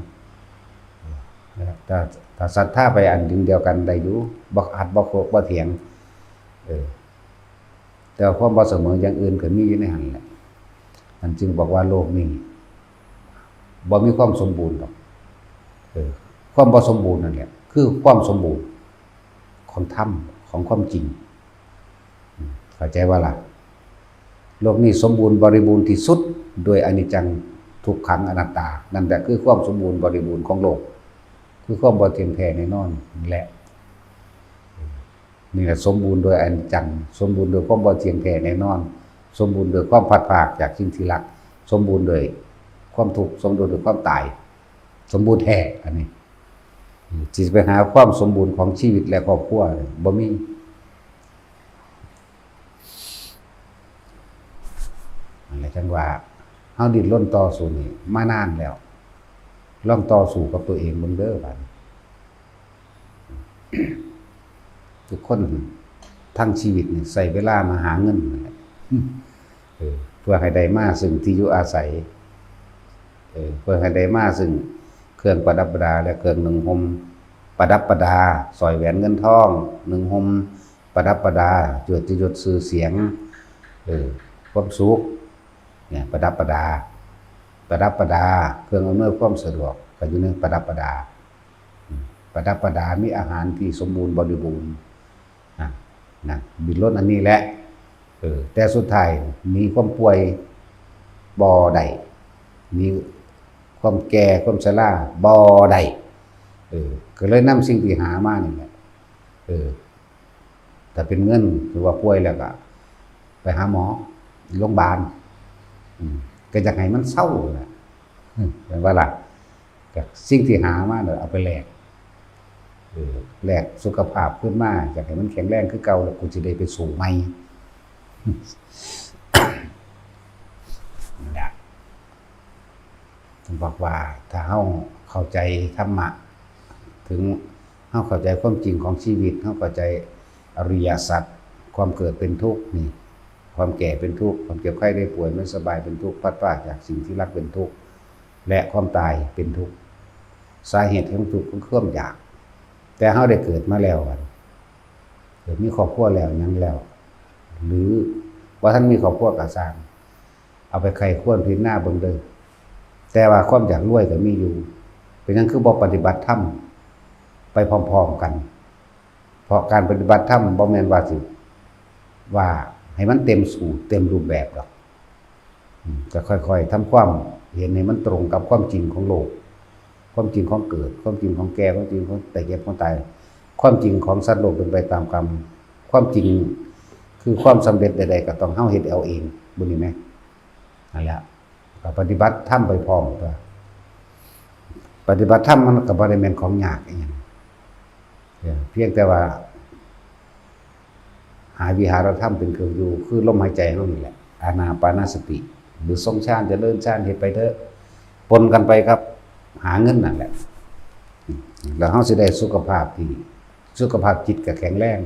เออ นะครับ ถ้า ถ้าศรัทธาไปอันหนึ่งเดียวกันได้อยู่ บ่ขัด บ่โคก บ่เถียง เออ แต่ว่าความบ่เสมออย่างอื่นก็มีอยู่ในหั้นแหละ มันจึงบอกว่าโลกนี้บ่มีความสมบูรณ์ดอก เออ ความบ่สมบูรณ์นั่นแหละ คือความสมบูรณ์ของธรรม ของความจริง เข้าใจว่าล่ะ โลกนี้สมบูรณ์บริบูรณ์ที่สุดด้วยอนิจจัง ทุกขัง อนัตตา นั่นแหละคือความสมบูรณ์บริบูรณ์ของโลก คือความบ่เที่ยงแท้แน่นอนนั่นแหละ นี่แหละสมบูรณ์โดยอนิจจัง สมบูรณ์โดยความบ่เที่ยงแท้แน่นอน สมบูรณ์โดยความพลัดพรากจากสิ่งที่รัก สมบูรณ์โดยความทุกข์ สมบูรณ์โดยความตาย สมบูรณ์แท้ อันนี้ สิไปหาความสมบูรณ์ของชีวิตและครอบครัวเนี่ยบ่มี นั่นแหละจั่งว่า เฮาดิ้นรนต่อสู้นี่มานานแล้ว ลองต่อสู้กับตัวเองเบิ่งเด้อบัดนี้ ทุกคนทั้งชีวิตนี่ใช้เวลามาหาเงินนั่นแหละ เออ เพื่อให้ได้มาซึ่งที่อยู่อาศัย เออ เพื่อให้ได้มาซึ่งเครื่องประดับประดาและเครื่องนุ่งห่มประดับประดา สร้อยแหวนเงินทอง นุ่งห่มประดับประดา เกียรติยศชื่อเสียง เออ ความสุข เนี่ย ประดับประดา ประดับประดา เครื่องอำนวยความสะดวกก็อยู่ในประดับประดา อืม ประดับประดา มีอาหารที่สมบูรณ์บริบูรณ์ นะ นะ ดิ้นรนอันนี้แหละ เออ แต่สุดท้ายหนีความป่วยบ่ได้ หนีความแก่ความชราบ่ได้ เออ ก็เลยนำสิ่งที่หามานี่แหละ เออ ถ้าเป็นเงิน หรือว่าป่วยแล้วก็ไปหาหมอ โรงพยาบาล อืม ก็อยากให้มันเซาแหละ อืม แม่นบ่ล่ะ ก็สิ่งที่หามาเนี่ยเอาไปแลก เออ แลกสุขภาพคืนมา อยากให้มันแข็งแรงคือเก่า แล้วกูสิได้ไปสู้ใหม่ อืม บอกว่าถ้าเฮาเข้าใจธรรมะ ถึงเฮาเข้าใจความจริงของชีวิต เฮาเข้าใจอริยสัจ ความเกิดเป็นทุกข์นี่ ความแก่เป็นทุกข์ ความเจ็บไข้ได้ป่วยไม่สบายเป็นทุกข์ พลัดพรากจากสิ่งที่รักเป็นทุกข์ และความตายเป็นทุกข์ สาเหตุของทุกข์ก็คือความอยาก แต่เฮาได้เกิดมาแล้วอะ เกิดมีครอบครัวแล้วหยังแล้ว หรือบ่ทันมีครอบครัวก็ซ่าง เอาไปใคร่ครวญพิจารณาเบิ่งเด้อ แต่ว่าความอยากรวยก็มีอยู่ เป็นหยังคือบ่ปฏิบัติธรรมไปพร้อมๆกัน เพราะการปฏิบัติธรรมบ่แม่นว่าสิ ว่าให้มันเต็มสูตรเต็มรูปแบบดอก อืม ก็ค่อยๆทำความเห็นให้มันตรงกับความจริงของโลก ความจริงของเกิด ความจริงของแก่ ความจริงของแต่เจ็บของตาย ความจริงของสัตว์โลกเป็นไปตามกรรม ความจริงคือความสำเร็จใดๆก็ต้องเฮาเฮ็ดเอาเอง บุญนี่แหม นั่นแหละ ก็ปฏิบัติธรรมไปพร้อมตัว ปฏิบัติธรรมมันก็บ่ได้แม่นของยากอีหยัง เออ เพียงแต่ว่า หาวิหารธรรมเป็นเครื่องอยู่ คือลมหายใจเฮานี่แหละ อานาปานสติ หรือทรงฌาน เจริญฌาน เฮ็ดไปเถอะ ปนกันไปครับ หาเงินนั่นแหละ แล้วเฮาสิได้สุขภาพที่ สุขภาพจิตก็แข็งแรง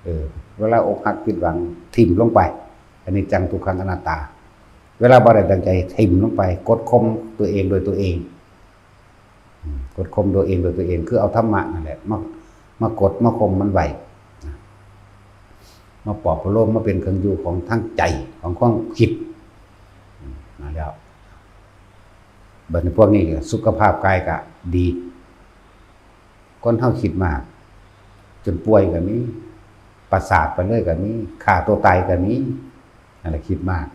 เออ เวลาอกหักผิดหวัง ถิ่มลงไป อนิจจังทุกขังอนัตตา เวลาบ่ได้ดังใจ ถิ่มลงไป กดข่มตัวเองโดยตัวเอง อืม กดข่มตัวเองโดยตัวเอง คือเอาธรรมะนั่นแหละ มา มากด มาข่มมันไว้ นะ มาปลอบประโลม มาเป็นเครื่องอยู่ของทางใจ ของความคิด อืม นั่นแล้ว บัดนี้พวกนี้ก็สุขภาพกายก็ดี คนเฮาคิดมาก จนป่วยก็มี ประสาทไปเลยก็มี ฆ่าตัวตายก็มี นั่นแหละ คิดมาก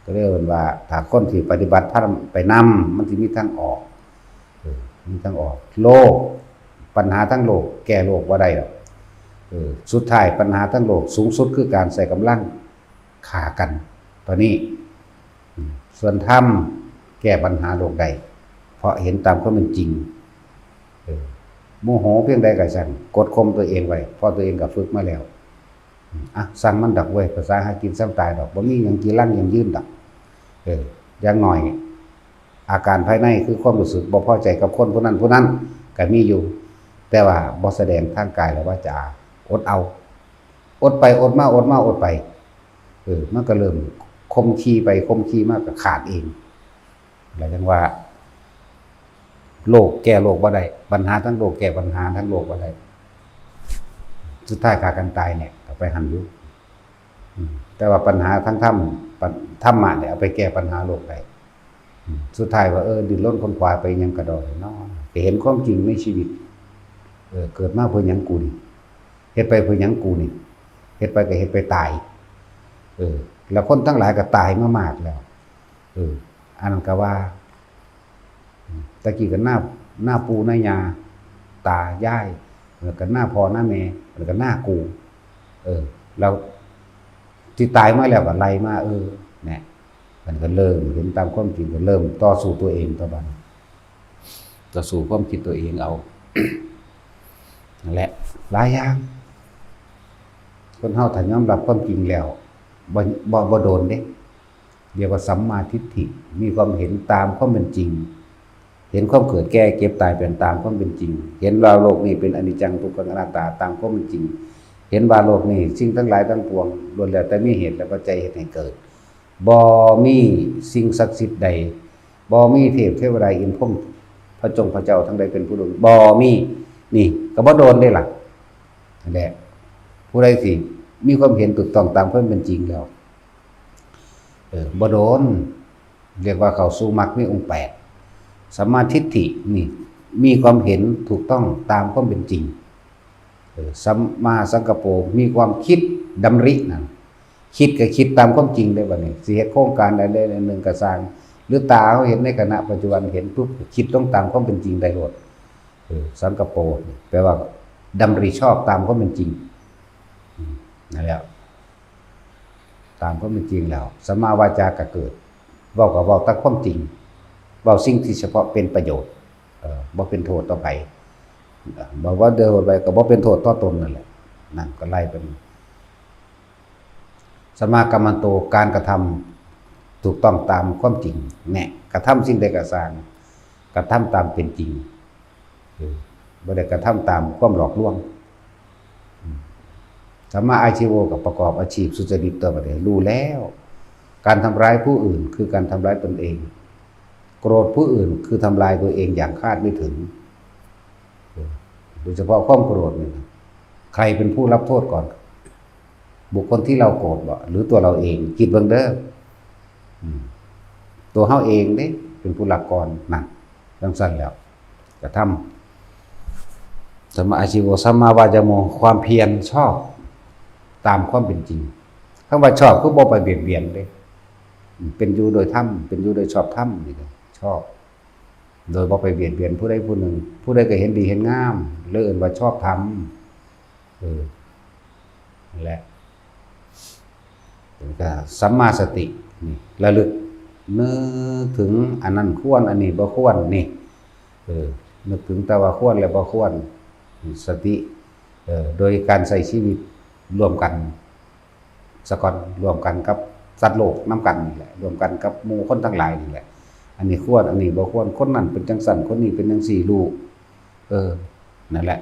ก็เลยเอิ้นว่า ถ้าคนที่ปฏิบัติธรรมไปนำ มันสิมีทางออก เออ มีทางออก โลก ปัญหาทั้งโลก แก้โลกบ่ได้ดอก เออ สุดท้ายปัญหาทั้งโลก สูงสุดคือการใช้กำลังฆ่ากัน ตอนนี้ อืม ส่วนธรรมแก้ปัญหาโลกได้ เพราะเห็นตามความเป็นจริง เออ โมโหเพียงใดก็ช่าง กดข่มตัวเองไว้ เพราะตัวเองก็ฝึกมาแล้ว อืม อ่ะ ซ่างมันดอกเว้ย ภาษาหากินซ้ำตายดอก บ่มีหยังจีรังยั่งยืนดอก เออ อย่างน้อย อาการภายในคือความรู้สึกบ่พอใจกับคนผู้นั้นผู้นั้นก็มีอยู่ แต่ว่าบ่แสดงทางกายและวาจา อดเอา อดไปอดมา อดมาอดไป เออ มันก็เริ่มคมขีไปคมขีมาก็ขาดเอง แล้วจังว่า โลกแก้โลกบ่ได้ ปัญหาทั้งโลกแก้ปัญหาทั้งโลกบ่ได้ สุดท้ายฆ่ากันตายเนี่ย ก็ไปหั่นอยู่ อืม แต่ว่าปัญหาทั้งธรรม ปัญ- ธรรมะเนี่ยเอาไปแก้ปัญหาโลกได้ อืม สุดท้ายว่า เออ ดิ้นรนขนขวายไปหยังกะดอกเนาะ ก็เห็นความจริงในชีวิต เออ เกิดมาเพื่อหยังกูนี่ เฮ็ดไปเพื่อหยังกูนี่ เฮ็ดไปก็เฮ็ดไปตาย เออ แล้วคนทั้งหลายก็ตายมามากแล้ว เออ อันนั้นก็ว่า อืม ตะกี้ก็หน้า หน้าปู่หน้าย่า ตายาย แล้วก็หน้าพ่อหน้าแม่ แล้วก็หน้ากู เออ แล้วที่ตายมาแล้วก็ไล่มา เออ เนี่ย มันก็เริ่มเห็นตามความจริง ก็เริ่มต่อสู้ตัวเองต่อบัดนี้ ต่อสู้ความคิดตัวเองเอา นั่นแหละ หลายอย่าง คนเฮาถ้ายอมรับความจริงแล้ว บ่- บ่- บ่โดนเด้ เรียกว่าสัมมาทิฏฐิ มีความเห็นตามความเป็นจริง เห็นความเกิดแก่เจ็บตายเป็นตามความเป็นจริง เห็นว่าโลกนี้เป็นอนิจจังทุกขังอนัตตาตามความเป็นจริง เห็นว่าโลกนี้สิ่งทั้งหลายทั้งปวงล้วนแล้วแต่มีเหตุและปัจจัยเฮ็ดให้เกิด บ่มีสิ่งศักดิ์สิทธิ์ใด บ่มีเทพเทวดาอินทร์พรหมพระจงพระเจ้าทั้งหลายเป็นผู้ดล บ่มี นี่ก็บ่โดนได้ล่ะ นั่นแหละ ผู้ใดสิมีความเห็นถูกต้องตามความเป็นจริงแล้ว เออ บ่โดน เรียกว่าเข้าสู่มรรคมีองค์แปด สัมมาทิฏฐินี่ มีความเห็นถูกต้องตามความเป็นจริง เออ สัมมาสังกัปโป มีความคิดดำรินั่น คิดก็คิดตามความจริงได้บัดนี้ สิเฮ็ดโครงการใดๆหนึ่งก็ซ่าง หรือตาเฮาเห็นในขณะปัจจุบันเห็นปุ๊บ คิดต้องตามความเป็นจริงได้โลด เออ สังกัปโป แปลว่าดำริชอบตามความเป็นจริง อืม นั่นแหละ ตามความเป็นจริงแล้ว สัมมาวาจาก็เกิด เว้าก็เว้าแต่ความจริง เว้าสิ่งที่เฉพาะเป็นประโยชน์ เอ่อ บ่เป็นโทษต่อไผ เอ่อ บ่ว่าเดือดไปก็บ่เป็นโทษต่อตนนั่นแหละ นั่นก็ไล่เป็น สัมมากัมมันโต การกระท ถูกต้องตามความจริง เนี่ย กระทำสิ่งใดก็ซ่าง กระทำตามเป็นจริง เออ บ่ได้กระทำตามความหลอกลวง อืม สัมมาอาชีโว ก็ประกอบอาชีพสุจริตต่อไปเลย รู้แล้ว การทำร้ายผู้อื่นคือการทำร้ายตนเอง โกรธผู้อื่นคือทำลายตัวเองอย่างคาดไม่ถึง เออ โดยเฉพาะความโกรธนี่นะ ใครเป็นผู้รับโทษก่อน บุคคลที่เราโกรธบ่ หรือตัวเราเอง คิดเบิ่งเด้อ อืม ตัวเฮาเองเด้ เป็นผู้รับก่อน นั่น จั่งซั้นแล้ว กระทำ สัมมาอาชีโว สัมมาวายาโม ความเพียรชอบ ตามความเป็นจริง คำว่าชอบคือบ่ไปเบียดเบียนเด้ เป็นอยู่โดยธรรม เป็นอยู่โดยชอบธรรมนี่ก็ชอบ โดยบ่ไปเบียดเบียนผู้ใดผู้หนึ่ง ผู้ใดก็เห็นดีเห็นงาม เลยเอิ้นว่าชอบธรรม เออ นั่นแหละ แล้วก็สัมมาสติ นี่ ระลึกนึกถึงอันนั้นควร อันนี้บ่ควร นี่ เออ นึกถึงแต่ว่าควรและบ่ควร สติ เออ โดยการใช้ชีวิตร่วมกัน ซะก่อน ร่วมกันกับสัตว์โลกนำกันนี่แหละ ร่วมกันกับหมู่คนทั้งหลายนี่แหละ อันนี้ควร อันนี้บ่ควร คนนั้นเป็นจั่งซั้น คนนี้เป็นจั่งซี้ รู้ เออ นั่นแหละ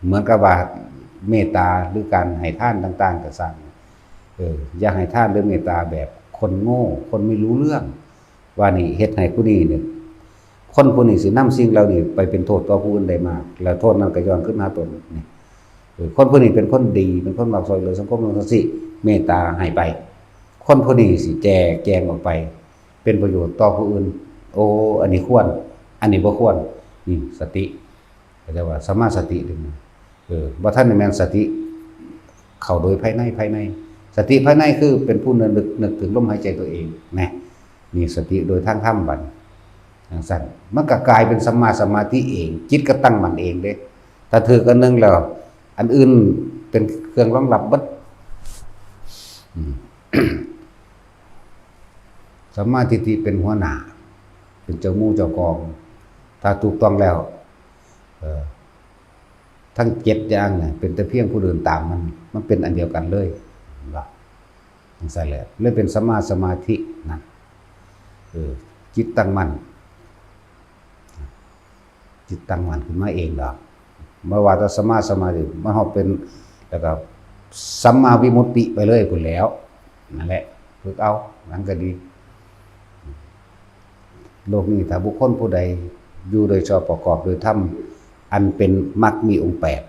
เหมือนกับว่าเมตตาหรือการให้ทานต่างๆ ก็ซ่าง เออ อย่าให้ทานหรือเมตตาแบบคนโง่ คนไม่รู้เรื่อง ว่านี่เฮ็ดให้ผู้นี้เนี่ย คนผู้นี้สินำสิ่งเหล่านี้ไปเป็นโทษต่อผู้อื่นได้มาก แล้วโทษนั้นก็ย้อนคืนหาตนนี่ เออ คนผู้นี้เป็นคนดี เป็นคนมักช่วยเหลือสังคม จั่งซี้ เมตตาให้ไป คนผู้นี้สิแจกแจงออกไป เป็นประโยชน์ต่อผู้อื่น โอ้ อันนี้ควร อันนี้บ่ควร นี่สติ เขาเรียกว่าสัมมาสติเด้ เออ บ่ทันได้แม่นสติเข้าโดยภายใน ภายใน สติภายในคือเป็นผู้นึก นึกถึงลมหายใจตัวเองนะ นี่สติโดยทางธรรมบัด จั่งซั้น มันก็กลายเป็นสัมมาสมาธิเอง จิตก็ตั้งมั่นเองเด้ ถ้าถืกอันหนึ่งแล้ว อันอื่นเป็นเครื่องรองรับเบิด อืม สัมมาทิฏฐิเป็นหัวหน้า เป็นเจ้าหมู่เจ้ากอง ถ้าถูกต้องแล้ว เอ่อ ทั้งเจ็ดอย่างเนี่ย เป็นแต่เพียงผู้เดินตามมัน มันเป็นอันเดียวกันเลย เห็นบ่ จั่งซั้นแหละ เลยเป็นสัมมาสมาธินั่น เออ จิตตั้งมั่น จิตตั้งมั่นขึ้นมาเองดอก บ่ว่าแต่สัมมาสมาธิ มันฮอดเป็น แล้วก็สัมมาวิมุตติไปเลยพู้นแหล้ว นั่นแหละ ฝึกเอา มันก็ดี โลกนี้ถ้าบุคคลผู้ใดอยู่โดยชอบประกอบโดยธรรม อันเป็นมรรคมีองค์แปด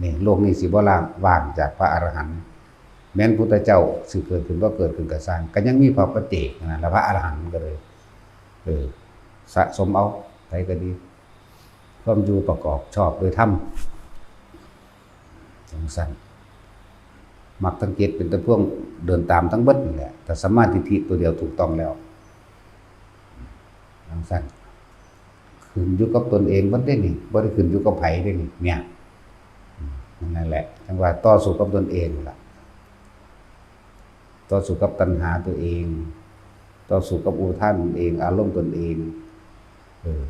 นี่ โลกนี้สิบ่ล่าง ว่างจากพระอรหันต์ แม้นพุทธเจ้าสิเกิดขึ้นบ่เกิดขึ้นก็ซ่าง ก็ยังมีพระปัจเจกนั่นแหละ พระอรหันต์ก็เลย เออ สะสมเอา ไผก็ดี ความอยู่ประกอบชอบโดยธรรม จั่งซั้น มรรคทั้งเจ็ดเป็นแต่พวกเดินตามทั้งเบิดนี่แหละ แต่สัมมาทิฏฐิตัวเดียวถูกต้องแล้ว จั่งซั้น ขึ้นอยู่กับตนเองเบิดเด้นี่ บ่ได้ขึ้นอยู่กับไผเด้นี่ เนี่ย อืม นั่นแหละ จั่งว่าต่อสู้กับตนเองล่ะ ต่อสู้กับตัณหาตัวเอง ต่อสู้กับอุปาทานตนเอง อารมณ์ตนเอง เออ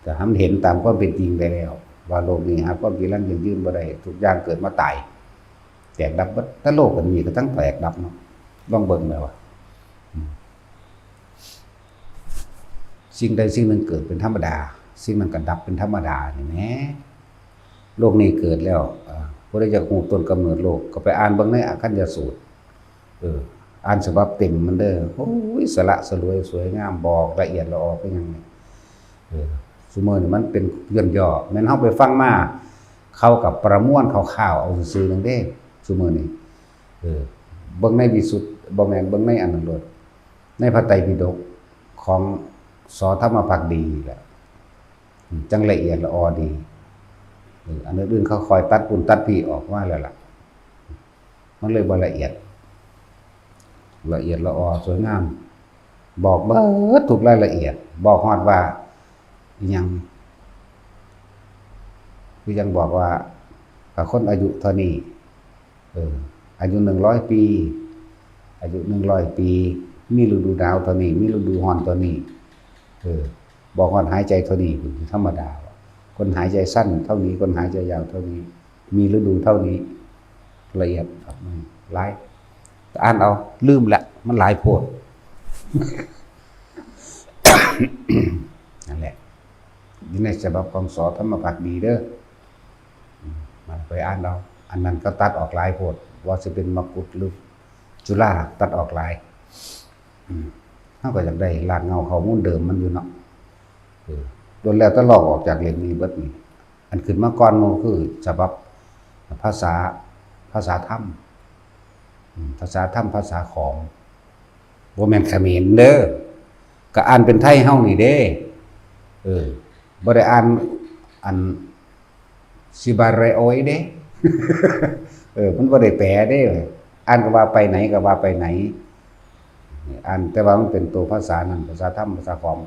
แต่ให้มันเห็นตามความเป็นจริงได้แล้ว ว่าโลกนี้หาความจีรังยั่งยืนบ่ได้ ทุกอย่างเกิดมาตาย แตกดับเบิด แต่โลกอันนี้ก็ทั้งแตกดับเนาะ ลองเบิ่งแล้วว่า อืม สิ่งใดสิ่งหนึ่งเกิดเป็นธรรมดา สิ่งนั้นก็ดับเป็นธรรมดานี่แหม โลกนี้เกิดแล้ว อ่า ผู้ใดอยากรู้ต้นกำเนิดโลก ก็ไปอ่านเบิ่งในอาคัญญสูตร เออ อ่านฉบับเต็มมันเด้อ โอ้ย สละสลวยสวยงาม บอกละเอียดละออคือหยังนี่ เออ ซุมื้อนี่มันเป็นย่นย่อ แม่นเฮาไปฟังมา เขาก็ประมวลคร่าวๆเอาซื่อๆนั่นเด้ ซุมื้อนี่ เออ เบิ่งในวิสุทธิ บ่แม่น เบิ่งในอันนั้นโลด ในพระไตรปิฎกของ ส.ธรรมภักดีแหละ อืม จั่งละเอียดละออดี เออ อันอื่นๆเขาคอยตัดปูนตัดพี่ออกมาแล้วล่ะ มันเลยบ่ละเอียด ละเอียดละออสวยงาม บอกเบิดทุกรายละเอียด บอกฮอดว่าอิหยัง คือยังบอกว่า ถ้าคนอายุเท่านี้ เออ อายุหนึ่งร้อยปี อายุหนึ่งร้อยปี มีฤดูหนาวเท่านี้ มีฤดูร้อนเท่านี้ เออ บอกฮอดหายใจเท่านี้ ธรรมดา คนหายใจสั้นเท่านี้ คนหายใจยาวเท่านี้ มีฤดูเท่านี้ ละเอียดครับ อืม หลาย อ่านเอา ลืมละ มันหลายโพด นั่นแหละ อยู่ในฉบับของ ส.ธรรมภักดีเด้อ อืม มันไปอ่านเอา อันนั้นก็ตัดออกหลายโพด ว่าสิเป็นมกุฏหรือจุฬา ตัดออกหลาย อืม เฮาก็อยากได้รากเหง้าข้อมูลเดิมมันอยู่เนาะ เออ ล้วนแล้วแต่ลอกออกจากเล่มนี้เบิดนี่ อันขึ้นมาก่อนหมู่คือฉบับภาษา ภาษาธรรม อืม ภาษาธรรม ภาษาขอม บ่แม่นเขมรเด้อ ก็อ่านเป็นไทยเฮานี่เด้ เออ บ่ได้อ่านอัน ซิบาเรโอยเด้ เออ มันบ่ได้แปลเด้ อ่านก็ว่าไปไหนก็ว่าไปไหน อ่าน แต่ว่ามันเป็นตัวภาษานั่น ภาษาธรรม ภาษาขอม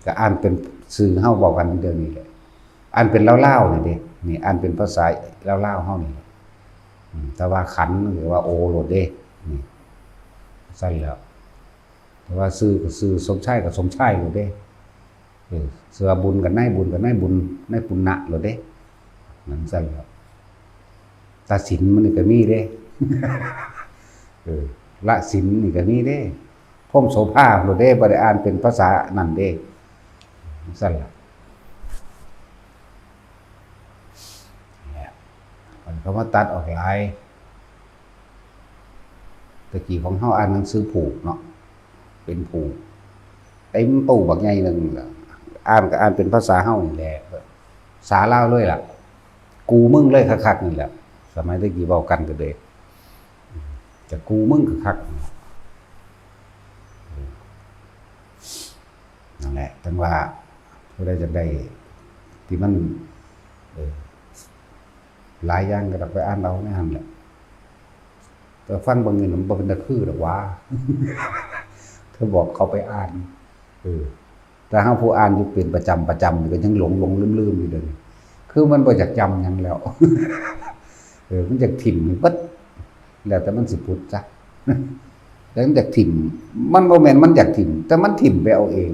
ก็อ่านเป็นชื่อเฮาเว้ากันเดี๋ยวนี้แหละ อ่านเป็นลาวๆนี่เด้ นี่อ่านเป็นภาษาลาวๆเฮานี่แหละ อืม แต่ว่าขันหรือว่าโอโลดเด้ นี่ ซั่นแหล้ว แต่ว่าชื่อก็ชื่อ สมชายก็สมชายโลดเด้ เออ ชื่อว่าบุญก็นายบุญ ก็นายบุญ นายปุณณะโลดเด้ นั่นซั่นแหล้ว ตัดสินมันนี่ก็มีเด้ เออ ละสินนี่ก็มีเด้ พรหมโสภาโลดเด้ บ่ได้อ่านเป็นภาษานั่นเด้ ซั่นแหละ เนี่ย มันก็มาตัดออกหลาย ตะกี้ของเฮาอ่านหนังสือผูกเนาะ เป็นผูก เต็มตู้บักใหญ่หนึ่งล่ะ อ่านก็อ่านเป็นภาษาเฮานี่แหละ ภาษาลาวเลยล่ะ กูมึงเลยคักๆนี่แหละ สมัยตะกี้เว้ากันก็เลย จะกูมึงคักๆ นั่นแหละ จั่งว่าผู้ใดอยากได้ที่มัน เออ หลายอย่างก็ต้องไปอ่านเอาในหั่นแหละ แต่ฟังเบิ่งนี่มันบ่เป็นตาคือดอกหว่า เธอบอกเขาไปอ่าน เออ แต่เฮาผู้อ่านอยู่เป็นประจำประจำนี่ก็ยังหลงหลงลืมลืมอยู่เด้อ คือมันบ่อยากจำหยังแล้ว เออ มันอยากถิ่มให้เบิด แล้วแต่มันสิพุดซะ แต่มันอยากถิ่ม มันบ่แม่นมันอยากถิ่ม แต่มันถิ่มไปเอาเอง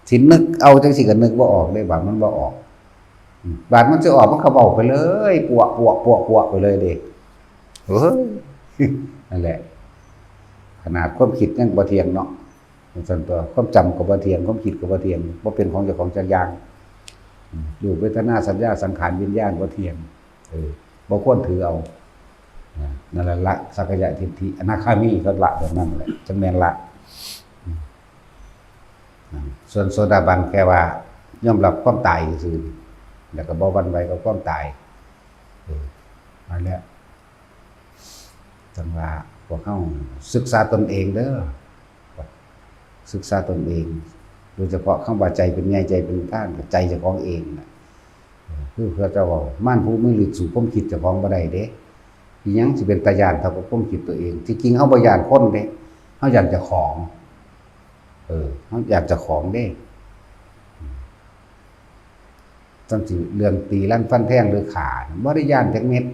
สินึกเอาจังซี่ก็นึกบ่ออกเด้ บาดมันบ่ออก อืม บาดมันสิออกมันก็เว้าไปเลย ปัวะ ปัวะ ปัวะ ปัวะ ไปเลยเด้ เฮ้ย นั่นแหละ ขนาดความคิดยังบ่เที่ยงเนาะ จั่งซั่นตั๊ว ความจำก็บ่เที่ยง ความคิดก็บ่เที่ยง บ่เป็นของเจ้าของจักอย่าง อืม รูป เวทนา สัญญา สังขาร วิญญาณ บ่เที่ยง เออ บ่ควรถือเอา นะ นั่นแหละละสักกายทิฏฐิ อนาคามีก็ละแบบนั้นแหละ จั่งแม่นละ อืม นะ ส่วนโสดาบันแค่ว่ายอมรับความตายซื่อๆ แล้วก็บ่หวั่นไหวกับความตาย เออ นั่นแหละ จั่งว่าพวกเฮาศึกษาตนเองเด้อ ศึกษาตนเอง โดยเฉพาะคำว่าใจเป็นใหญ่ ใจเป็นประธาน ก็ใจเจ้าของเองน่ะ คือพระเจ้าเว้า มารผู้มีฤทธิ์สู้ความคิดเจ้าของบ่ได้เด้ อิหยังสิเป็นตาย้านเท่ากับความคิดตัวเอง ที่จริงเฮาบ่ย้านคนเด้ เฮาย้านเจ้าของ เออ เฮาย้านเจ้าของเด้ จั่งซี้เรื่องตีรันฟันแทงหรือฆ่าน่ะบ่ได้ย้านจักเม็ด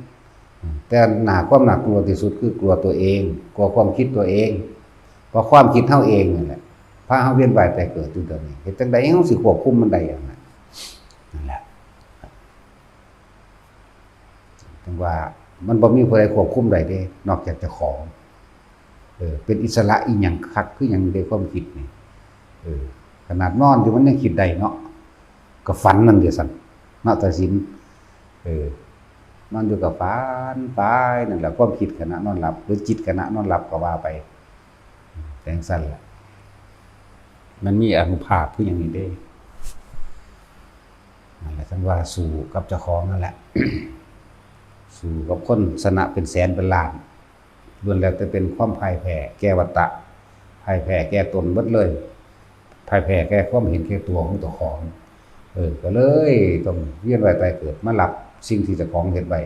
แต่หน้า ความน่ากลัวที่สุดคือกลัวตัวเอง กลัวความคิดตัวเอง เพราะความคิดเฮาเองนั่นแหละ พาเฮาเวียนว่ายตายเกิดอยู่ตอนนี้ เฮ็ดจั่งใดเฮาสิควบคุมมันได้อย่างนั้น นั่นแหละ จั่งว่ามันบ่มีผู้ใดควบคุมได้เด้ นอกจากเจ้าของ เออ เป็นอิสระอีหยังคักคือหยังเด้ ความคิดนี่ เออ ขนาดนอนอยู่มันยังคิดได้เนาะ ก็ฝันนั่นเด้ซั่น เนาะ ตาสิน เออ นอนอยู่ก็ฝันไปนั่นแหละ ความคิดขณะนอนหลับ หรือจิตขณะนอนหลับก็ว่าไป จั่งซั่นล่ะ มันมีอานุภาพคือหยังนี่เด้ นั่นแหละ จั่งว่าสู้กับเจ้าของนั่นแหละ สู้กับคนชนะเป็นแสนเป็นล้าน ล้วนแล้วแต่เป็นความพ่ายแพ้แก่วัฏฏะ พ่ายแพ้แก่ตนเบิดเลย พ่ายแพ้แก่ความเห็นแก่ตัวของเจ้าของ เออ ก็เลยต้องเวียนว่ายตายเกิดมารับสิ่งที่เจ้าของเฮ็ดไว้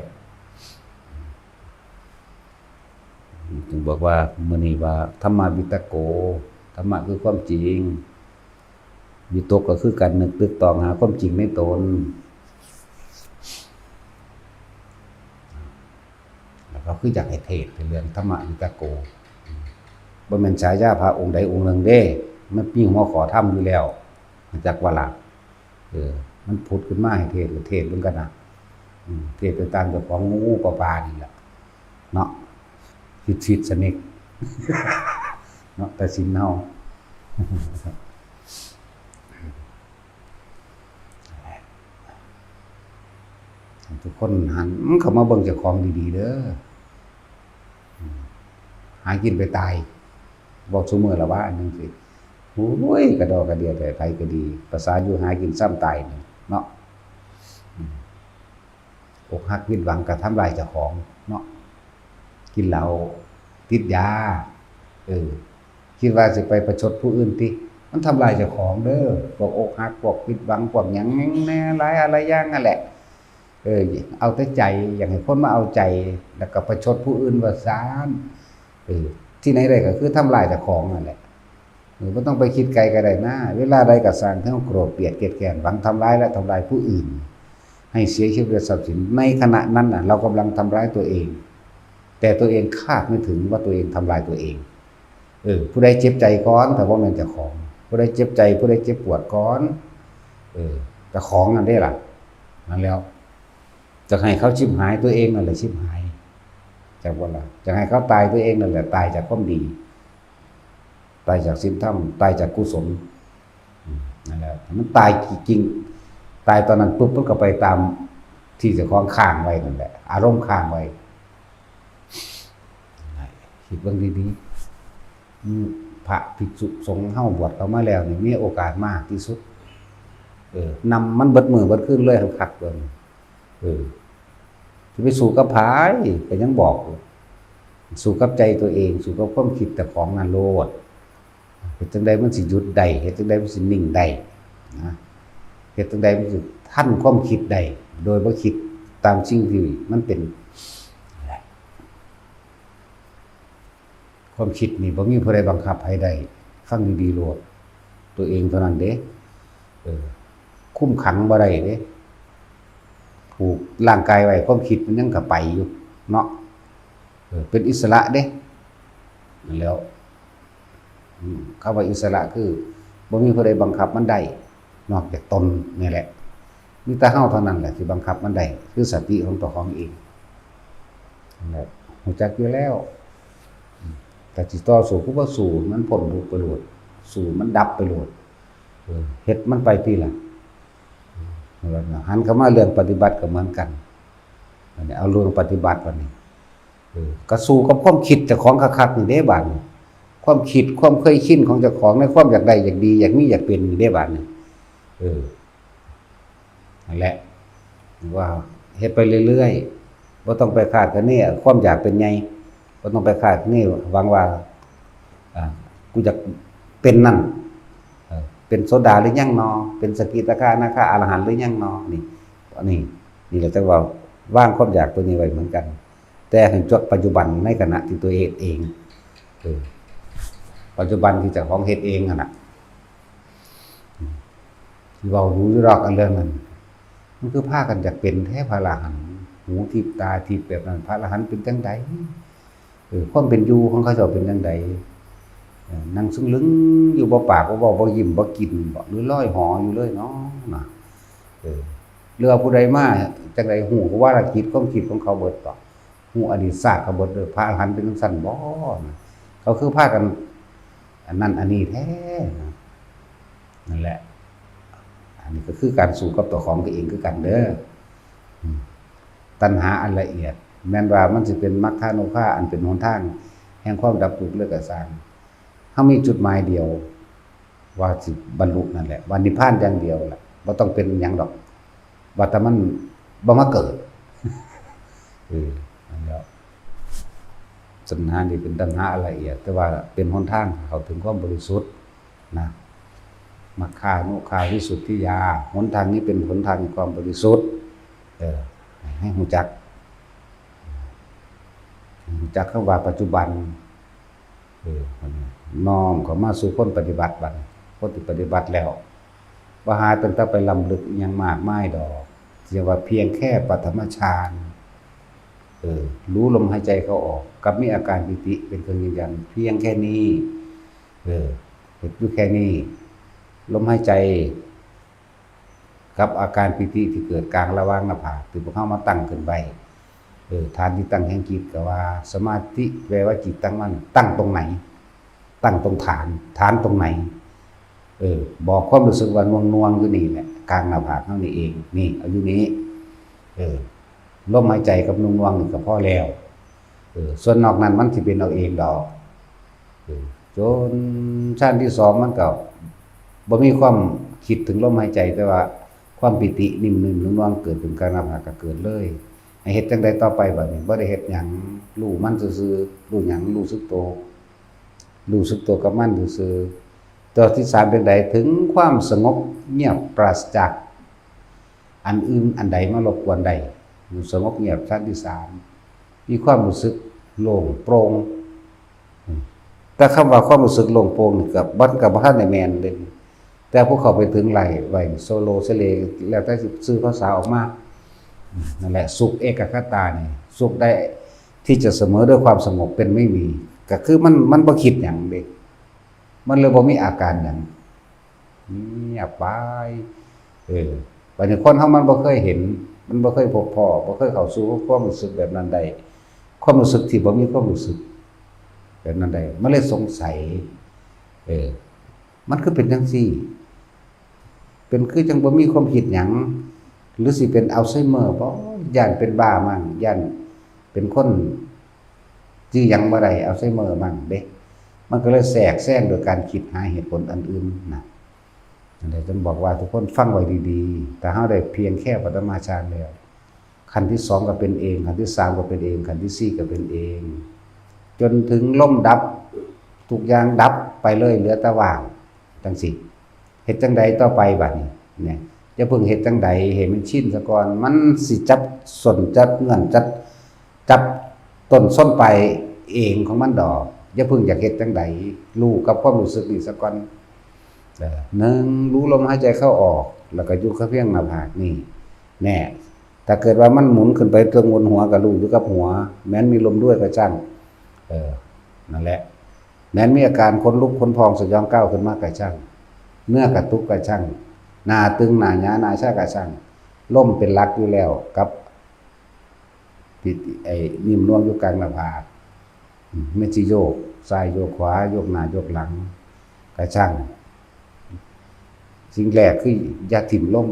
จึงบอกว่ามื้อนี้ว่า ธัมมาวิตโก ธรรมะคือความจริง วิตกก็คือการนึกตึกตองหาความจริงในตน แล้วก็คืออยากให้เทศน์เรื่องธัมมาวิตโก บ่แม่นฉายาพระองค์ใดองค์หนึ่งเด้ มันมีหัวข้อธรรมอยู่แล้ว จักว่าล่ะ เออ มันผุดขึ้นมาให้เทศน์ ก็เทศน์เบิ่งกันนะ อืม เทศน์ไปตามเจ้าของงูปลาปลานี่แหละ เนาะ ผิดผิดสนิท เนาะ แต่ศีลเฮา ทุกคนหันเข้ามาเบิ่งเจ้าของดีๆเด้อ หากินไปตาย บอกซุมื้อละว่าอันหนึ่งสิ โอ้ย กระดอกกระเดียแต่ไผก็ดี ภาษาอยู่หากินซ้ำตายนี่เนาะ อกหักผิดหวังก็ทำลายเจ้าของเนาะ กินเหล้า ติดยา เออ คิดว่าสิไปประชดผู้อื่นติ มันทำลายเจ้าของเด้อ พวกอกหัก พวกผิดหวัง พวกหยังแหน่หลายอะไรอย่างนั่นแหละ เออ เอาแต่ใจ อยากให้คนมาเอาใจ แล้วก็ประชดผู้อื่นว่าซาน เออ ที่ไหนได้ก็คือทำลายเจ้าของนั่นแหละ เออ บ่ต้องไปคิดไกลก็ได้นะ เวลาใดก็ซ่าง ที่เฮาโกรธ เกลียด เกลียดแค้น หวังทำร้ายและทำลายผู้อื่น ให้เสียชีวิตและทรัพย์สิน ในขณะนั้นน่ะ เรากำลังทำร้ายตัวเอง แต่ตัวเองคาดไม่ถึงว่าตัวเองทำลายตัวเอง เออ ผู้ใดเจ็บใจก่อน ถ้าบ่แม่นเจ้าของ ผู้ใดเจ็บใจ ผู้ใดเจ็บปวดก่อน เออ เจ้าของนั่นเด้ล่ะ นั่นแล้ว จะให้เขาชิบหาย ตัวเองนั่นแหละชิบหาย จากบ่ล่ะ จะให้เขาตาย ตัวเองนั่นแหละตายจากความดี ตายจากศีลธรรม ตายจากกุศล อืม นั่นแหละ มันตายจริงๆ ตายตอนนั้นปุ๊บ มันก็ไปตามที่เจ้าของค้างไว้นั่นแหละ อารมณ์ค้างไว้ คิดเบิ่งดีๆ อืม พระภิกษุสงฆ์เฮาบวชเข้ามาแล้วนี่ มีโอกาสมากที่สุด เออ นำมันเบิดมื้อเบิดคืนเลย คักเบิ่ง เออ สิไปสู้กับไผ ก็ยังบอกอยู่ สู้กับใจตัวเอง สู้กับความคิดเจ้าของนั่นโลด เฮ็ดจั่งใดมันสิหยุดได้ เฮ็ดจั่งใดมันสินิ่งได้ นะ เฮ็ดจั่งใดมันสิทันความคิดได้ โดยบ่คิดตามสิ่งที่มันเป็น ความคิดนี่บ่มีผู้ใดบังคับให้ได้ ฟังดีๆโลด ตัวเองเท่านั้นเด้ เออ คุมขังบ่ได้เด้ ผูกร่างกายไว้ ความคิดมันยังกะไปอยู่ เนาะ เออ เป็นอิสระเด้ นั่นแหล้ว อืม คำว่าอิสระคือ บ่มีผู้ใดบังคับมันได้ นอกจากตนนี่แหละ มีแต่เฮาเท่านั้นแหละที่บังคับมันได้ คือสติของเจ้าของเอง นั่นแหละ รู้จักอยู่แล้ว อืม แต่สิต่อสู้คือบ่สู้ มันพ้นทุกข์ไปโลด สู้มันดับไปโลด เออ เฮ็ดมันไปติล่ะ หันเข้ามาเรื่องปฏิบัติก็เหมือนกัน อันนี้เอาเรื่องปฏิบัติบัดนี้ เออ ก็สู้กับความคิดเจ้าของคักๆนี่เด้บัดนี้ ความคิด ความเคยชินของเจ้าของ ในความอยากได้ อยากดี อยากมี อยากเป็นนี่เด้บัดนี้ เออ นั่นแหละ ว่าเฮ็ดไปเรื่อยๆ บ่ต้องไปคาดคะเนความอยากเป็นใหญ่ บ่ต้องไปคาดคะเนหวังว่า อ่า กูอยากเป็นนั่น เออ เป็นโสดาหรือยังนอ เป็นสกิทาคานาคาอรหันต์หรือยังนอ นี่ นี่ นี่แหละจั่งว่าวางความอยากตัวนี้ไว้เหมือนกัน แต่ให้จดปัจจุบันในขณะที่ตัวเฮ็ดเอง เออ ปัจจุบันที่เจ้าของเฮ็ดเองนั่นน่ะ อืม เว้าดูอยู่ดอกอันเรื่องนั้น มันคือพากันอยากเป็นแท้พระอรหันต์ หูทิพย์ตาทิพย์แบบนั้น พระอรหันต์เป็นจั่งใด เออ ความเป็นอยู่ของเขาเจ้าเป็นจั่งใด เออ นั่งซึ่งลึงอยู่ บ่ปากบ่เว้า บ่ยิ้มบ่กินบ่ หรือลอยหออยู่เลยเนาะ นะ เออ หรือว่าผู้ใดมาจั่งใด ฮู้วาระจิตความคิดของเขาเบิดบ่ ฮู้อดีตชาติเขาเบิดเด้อ พระอรหันต์เป็นจั่งซั้นบ่ นะ เขาคือพากัน อันนั้นอันนี้แท้นะ นั่นแหละ อันนี้ก็คือการสู้กับเจ้าของตัวเองคือกันเด้อ อืม ตัณหาอันละเอียด แม้นว่ามันสิเป็นมัคคานุภา อันเป็นหนทางแห่งความดับทุกข์เลยก็ซ่าง เฮามีจุดหมายเดียว ว่าสิบรรลุนั่นแหละ ว่านิพพานอย่างเดียวแหละ บ่ต้องเป็นหยังดอก ว่าแต่มันบ่มาเกิด เออ นั่นแหละ ตัณหานี่เป็นตัณหาอันละเอียด แต่ว่าเป็นหนทางเข้าถึงความบริสุทธิ์นะ มัคคานุคาวิสุทธิยา หนทางนี้เป็นหนทางแห่งความบริสุทธิ์ เออ ให้รู้จัก รู้จักคำว่าปัจจุบัน เออ น้อมเข้ามาสู่คนปฏิบัติบัดนี้ คนที่ปฏิบัติแล้ว บ่หาตั้งแต่ไปล้ำลึกอิหยังมากมายดอก เรียกว่าเพียงแค่ปฐมฌาน เออ รู้ลมหายใจเข้าออก กับมีอาการปีติเป็นเครื่องยืนยัน เพียงแค่นี้ เออ เฮ็ดอยู่แค่นี้ ลมหายใจ กับอาการปีติที่เกิดกลางระหว่างหน้าผาก ที่พวกเฮามาตั้งขึ้นไว้ เออ ฐานที่ตั้งแห่งจิตก็ว่า สมาธิแปลว่าจิตตั้งมั่น ตั้งตรงไหน ตั้งตรงฐาน ฐานตรงไหน เออ บอกความรู้สึกว่าหน่วงๆอยู่นี่แหละ กลางหน้าผากเฮานี่เอง นี่ เอาอยู่นี้ เออ ลมหายใจกับหน่วงๆนี่ก็พอแล้ว เออ ส่วนนอกนั้นมันสิเป็นเอาเองดอก เออ จนฌานที่สองมันก็บ่มีความคิดถึงลมหายใจ แต่ว่าความปีตินิ่มๆหน่วงๆเกิดขึ้นกลางหน้าผากก็เกิดเลย ให้เฮ็ดจั่งใดต่อไปบัดนี้ บ่ได้เฮ็ดหยัง รู้มันซื่อๆ รู้หยัง รู้สึกโต รู้สึกโตกับมันซื่อๆ ตัวที่สามเป็นใด ถึงความสงบเงียบปราศจากอันอื่นอันใดมารบกวนได้ อยู่สงบเงียบ ชั้นที่สาม มีความรู้สึกโล่งโปร่ง อืม แต่คำว่าความรู้สึกโล่งโปร่งนี่ก็ มันก็บ่ทันได้แม่นเด้ แต่ผู้เข้าไปถึงไล่ ไว้โซโลเซเล แล้วแต่สิสื่อภาษาออกมา อืม นั่นแหละ สุขเอกคตานี่ สุขได้ที่จะเสมอด้วยความสงบเป็นไม่มี ก็คือมัน มันบ่คิดหยังเด้ มันเลยบ่มีอาการหยัง เงียบไป เออ บัดนี้คนเฮามันบ่เคยเห็น มันบ่เคยพบพ้อ บ่เคยเข้าสู่ความรู้สึกแบบนั้นได้ ความรู้สึกที่บ่มีความรู้สึกแบบนั้นได้ มันเลยสงสัย เออ มันคือเป็นจั่งซี้ เป็นคือจั่งบ่มีความคิดหยัง หรือสิเป็นอัลไซเมอร์บ่ ย้านเป็นบ้ามั้ง ย้านเป็นคน จื่อหยังบ่ได้ อัลไซเมอร์มั้งเด้ มันก็เลยแทรกแซงโดยการคิดหาเหตุผลอันอื่นนะ นั่นแหละจึงบอกว่าทุกคนฟังไว้ดีๆ ถ้าเฮาได้เพียงแค่ปฐมฌานแล้ว ขั้นที่สองก็เป็นเอง ขั้นที่สามก็เป็นเอง ขั้นที่สี่ก็เป็นเอง จนถึงลมดับ ทุกอย่างดับไปเลย เหลือแต่ว่าง จั่งซี้ เฮ็ดจั่งใดต่อไปบัดนี้ เนี่ย อย่าเพิ่งเฮ็ดจั่งใด ให้มันชินซะก่อน มันสิจับส้นจับเงื่อนจับ จับต้นส้นปลายเองของมันดอก อย่าเพิ่งอยากเฮ็ดจั่งใด รู้กับความรู้สึกนี่ซะก่อน เออ หนึ่ง รู้ลมหายใจเข้าออก แล้วก็อยู่กับเพียงหน้าผากนี่ แน่ ถ้าเกิดว่ามันหมุนขึ้นไปเทิงบนหัวก็รู้อยู่กับหัว แม้นมีลมด้วยก็ช่าง เออ นั่นแหละ แม้นมีอาการขนลุกขนพองสยองก้าวขึ้นมาก็ช่าง เนื้อกระตุกก็ช่าง หน้าตึงหน้าหยาหน้าชาก็ช่าง ลมเป็นหลักอยู่แล้วกับ ที่ ไอ้นิ่มนวลอยู่กลางหน้าผาก อืม แม่นสิโยกซ้ายโยกขวา โยกหน้าโยกหลัง ก็ช่าง สิ่งแรกคืออย่าถิ่มลม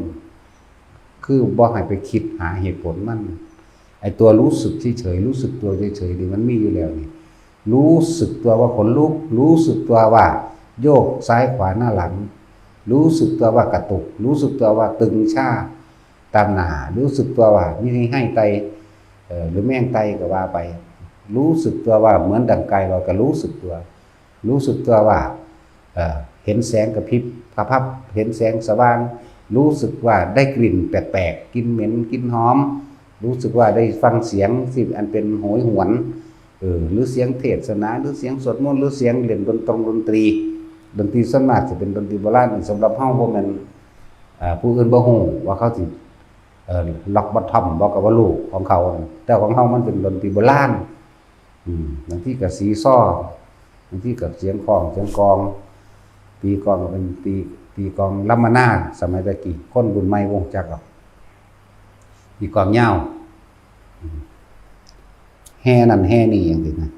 คือบ่ให้ไปคิดหาเหตุผลมัน ไอ้ตัวรู้สึกเฉยๆ รู้สึกตัวเฉยๆ นี่มันมีอยู่แล้วนี่ รู้สึกตัวว่าขนลุก รู้สึกตัวว่าโยกซ้ายขวาหน้าหลัง รู้สึกตัวว่ากระตุก รู้สึกตัวว่าตึงชาตามหน้า รู้สึกตัวว่ามีไห้ไต เอ่อ หรือแมงไตก็ว่าไป รู้สึกตัวว่าเหมือนดังกายลอยก็รู้สึกตัว รู้สึกตัวว่า เอ่อ เห็นแสงกระพริบกระพับ เห็นแสงสว่าง รู้สึกว่าได้กลิ่นแปลกๆ กลิ่นเหม็น กลิ่นหอม รู้สึกว่าได้ฟังเสียงที่อันเป็นโหยหวน เออ หรือเสียงเทศนา หรือเสียงสวดมนต์ หรือเสียงเล่นดนตรงดนตรี ดนตรีส่วนมากจะเป็นดนตรีโบราณ สำหรับเฮาบ่แม่น เอ่อ ผู้อื่นบ่ฮู้ว่าเขาสิ เอ่อ ล็อกบอททอมบ่ก็บ่รู้ของเขา แต่ของเฮามันเป็นดนตรีโบราณ อืม บางทีก็ซีซอ บางทีก็เสียงค้อง เสียงกลอง ตีกลองก็เป็นตี ตีกลองล้ำมะนา สมัยตะกี้ คนรุ่นใหม่บ่รู้จักหรอก ตีกลองยาว อืม แห่นั่นแห่นี่จั่งซี้นะ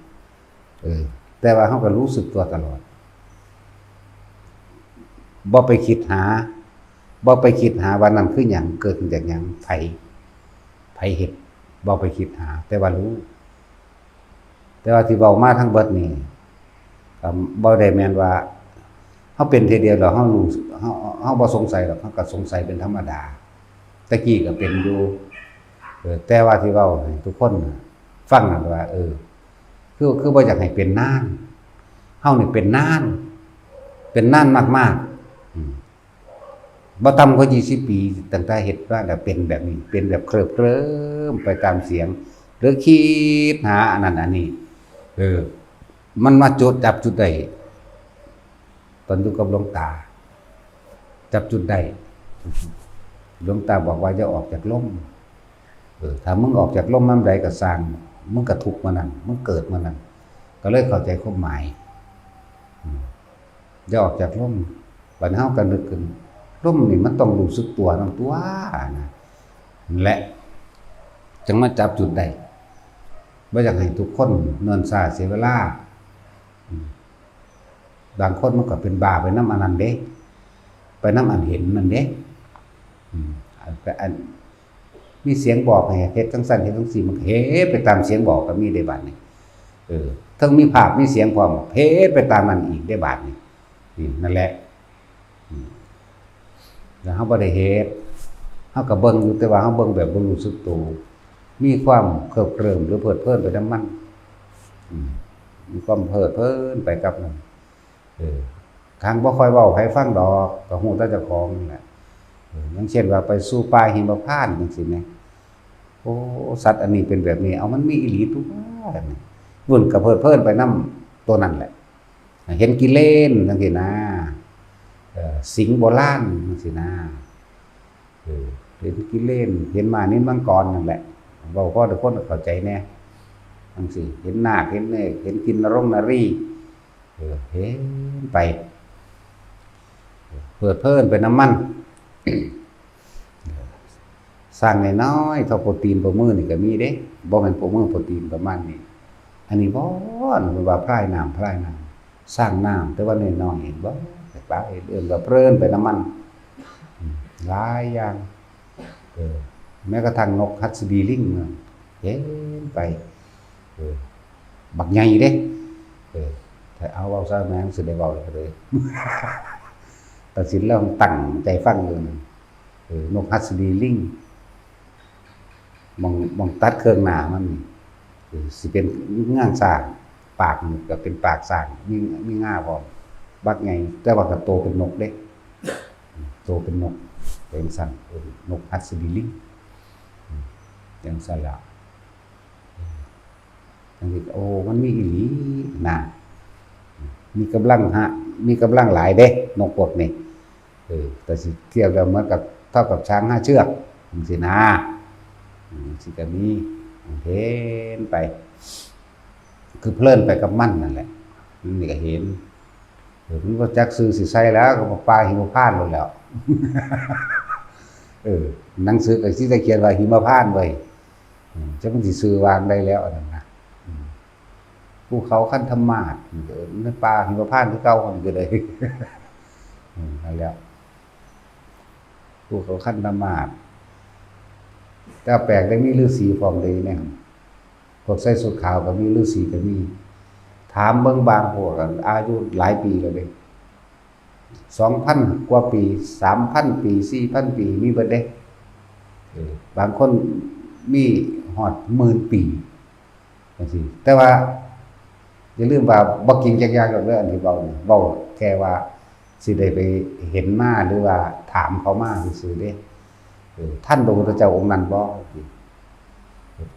เออ แต่ว่าเฮาก็รู้สึกตัวตลอด บ่ไปคิดหา บ่ไปคิดหาว่านั่นคือหยัง เกิดขึ้นจากหยัง ไผ ไผเฮ็ด บ่ไปคิดหา แต่ว่ารู้ แต่ว่าที่เว้ามาทั้งเบิดนี่ ก็บ่ได้แม่นว่า เฮาเป็นเทื่อเดียวแล้วเฮารู้ เฮา เฮาบ่สงสัยหรอก เฮาก็สงสัยเป็นธรรมดา แต่กี้ก็เป็นอยู่ เออ แต่ว่าที่เว้าให้ทุกคนฟังนั่นว่า เออ คือ คือบ่อยากให้เป็นนาน เฮานี่เป็นนาน เป็นนานมากๆ อืม บ่ต่ำกว่ายี่สิบปี ตั้งแต่เฮ็ดมาแล้วเป็นแบบนี้ เป็นแบบเคลิ้มๆไปตามเสียง หรือคิดหาอันนั้นอันนี้ เออ มันมาจุด จับจุดได้ ตอนอยู่กับหลวงตา จับจุดได้ หลวงตาบอกว่าอย่าออกจากลม เออ ถ้ามึงออกจากลมยามใดก็ซ่าง มึงก็ทุกข์มื้อนั้น มึงเกิดมื้อนั้น ก็เลยเข้าใจความหมาย อืม อย่าออกจากลม บัดนี้เฮาก็นึกขึ้น ลมนี่มันต้องรู้สึกตัวนำตั๊วนะ นั่นแหละ จั่งมาจับจุดได้ บ่อยากให้ทุกคนเนิ่นช้าเสียเวลา อืม บางคนมันก็เป็นบ้าไปนำอันนั้นเด้ ไปนำอันเห็นนั่นเด้ อืม อัน อัน มีเสียงบอกให้เฮ็ดจั่งซั้นเฮ็ดจั่งซี้ มันก็เฮ็ดไปตามเสียงบอกก็มีเด้บาดนี้ เออ เทิงมีภาพมีเสียงพร้อม เฮ็ดไปตามนั้นอีกเด้บาดนี้ นี่ นั่นแหละ อืม แล้วเฮาบ่ได้เฮ็ด เฮาก็เบิ่งอยู่ แต่ว่าเฮาเบิ่งแบบบ่รู้สึกตัว มีความเคลิบเคลิ้มหรือเพลิดเพลินไปนำมัน อืม มีความเพลิดเพลินไปกับมัน เออ คันบ่ค่อยเว้าให้ฟังดอก ก็ฮู้แต่เจ้าของนั่นแหละ เออ อย่างเช่นว่าไปสู่ป่าหิมพานต์จั่งซี้แหม โอ้ สัตว์อันนี้เป็นแบบนี้ เอามันมีอีหลีตั๊ว นี่ รุ่นก็เพลิดเพลินไปนำตัวนั้นแหละ เห็นกิเลนจั่งซี้นะ เออ สิงห์โบราณจั่งซี้นะ เออ เห็นกิเลน เห็นม้านิลมังกรนั่นแหละ เว้าพอทุกคนเข้าใจแหน่ จั่งซี้ เห็นนาค เห็นเนก เห็นกินนรงนารี เออ เห็นไป เพลิดเพลินไปนำมัน สร้างน้อยๆ เท่าโป้ตีนโป้มือนี่ก็มีเด้ บ่แม่นโป้มือโป้ตีนประมาณนี้ อันนี้บ่ เพิ่นว่าพลายน้ำ พลายน้ำ สร้างน้ำ แต่ว่าน้อยๆ เห็นบ่ ไปเอิ้นว่าเพลินไปนำมัน อืม หลายอย่าง เออ แม้กระทั่งนกหัสดีลิงมันเห็นไป เออ บักใหญ่เด้ เออ ถ้าเอาเว้าซะแม่งสิได้เว้าเลย ตัดสินแล้วตั้งใจฟังอยู่นั่น เออ นกหัสดีลิง หม่อง หม่องตัดเครื่องหน้ามันนี่ เออ สิเป็นงาช้าง ปากนี่ก็เป็นปากช้าง มี มีงาพร้อม บักใหญ่ แต่ว่าก็โตเป็นนกเด้ โตเป็นนก เป็นจั่งซั้น เออ นกหัสดีลิง อืม จั่งซั้นล่ะ จั่งซี้ โอ้ มันมีอีหลีนะ มีกำลังฮะ มีกำลังหลายเด้ นกพวกนี้ เออ แต่สิเทียบแล้วเหมือนกับ เท่ากับช้างห้าเชือก จั่งซี้นะ อืม สิก็มี เห็นไป คือเพลินไปกับมันนั่นแหละ มันนี่ก็เห็น เออ มันบ่จักชื่อสิใส่แล้ว ก็ป่าหิมพานต์โลดแล้ว เออ หนังสือก็สิได้เขียนว่าหิมพานต์ไว้ อืม จักมันสิชื่อว่าจั่งใดแล้วอันนั้นนะ อืม ภูเขาคันธมาศ เออ ในป่าหิมพานต์คือเก่า มันก็ได้ อืม นั่นแหละ ภูเขาคันธมาศ แต่แปลกได้มีฤาษีพร้อมเลยเนี่ย พวกใส่ชุดขาวก็มี ฤาษีก็มี ถามเบิ่งบางพวกอะ อายุหลายปีแล้วเด้ สองพันกว่าปี สามพันปี สี่พันปี มีเบิดเด้ เออ บางคนมีฮอดหมื่นปี จั่งซี้ แต่ว่าอย่าลืมว่าบ่จริงจักอย่างดอกเด้อ อันที่เว้านี่ เว้าแค่ว่าสิได้ไปเห็นมา หรือว่าถามเขามาซื่อๆเด้ เออ ทันพระพุทธเจ้าองค์นั้นบ่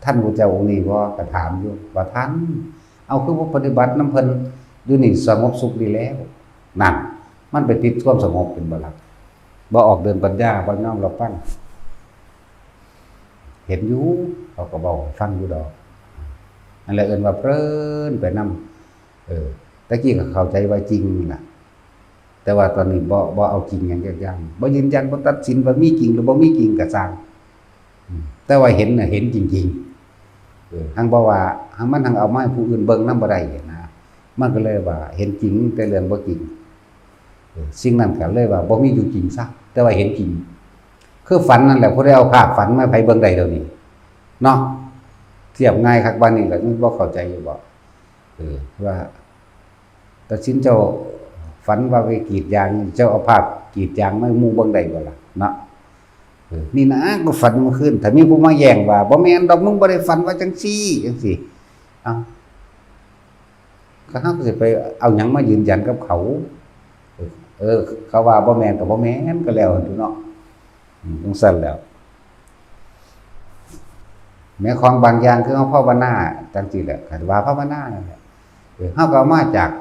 ทันพระพุทธเจ้าองค์นี้บ่ ก็ถามอยู่ ว่าทัน เอาคือบ่ปฏิบัตินำเพิ่น อยู่นี่สงบสุขดีแล้ว นั่น มันไปติดความสงบเป็นบ่ล่ะ บ่ออกเดินปัญญา บ่ยอมรับฟัง เห็นอยู่ เขาก็เว้าให้ฟังอยู่ดอก นั่นแหละเอิ้นว่าเพลินไปนำ เออ แต่กี้ก็เข้าใจว่าจริงนั่นล่ะ แต่ว่าตอนนี้บ่ บ่เอาจริงหยังจักอย่าง บ่ยืนยัน บ่ตัดสินว่ามีจริงหรือบ่มีจริงก็ซ่าง อืม แต่ว่าเห็นน่ะ เห็นจริงๆ เออ หั้งบ่ว่า หั้งมันหั้งเอามาให้ผู้อื่นเบิ่งนำบ่ได้นะ มันก็เลยว่าเห็นจริงแต่เรื่องบ่จริง เออ สิ่งนั้นก็เลยว่าบ่มีอยู่จริงซะ แต่ว่าเห็นจริง คือฝันนั่นแหละ ผู้ใดเอาภาพฝันมาให้ไผเบิ่งได้เดี๋ยวนี้ เนาะ เทียบง่ายคักปานนี้ล่ะ มันบ่เข้าใจอยู่บ่ เออ ว่า ตัดสินเจ้าฝันว่าไปกรีดยาง เจ้าเอาภาพกรีดยางมาให้หมู่เบิ่งได้บ่ล่ะ เนาะ เออ นี่นะ ก็ฝันเมื่อคืน ถ้ามีผู้มาแย้งว่า บ่แม่นดอก มึงบ่ได้ฝันว่าจั่งซี้ จั่งซี้ เอ้า ก็เฮาก็สิไปเอาหยังมายืนยันกับเขา เออ เออ เขาว่าบ่แม่นก็บ่แม่นก็แล้วหั่นตั่วเนาะ อืม จั่งซั้นแหล้ว แม้ของบางอย่างคือเฮาภาวนาจั่งซี้แหละ คันว่าภาวนานั่นแหละ เออ เฮาก็เอามาจาก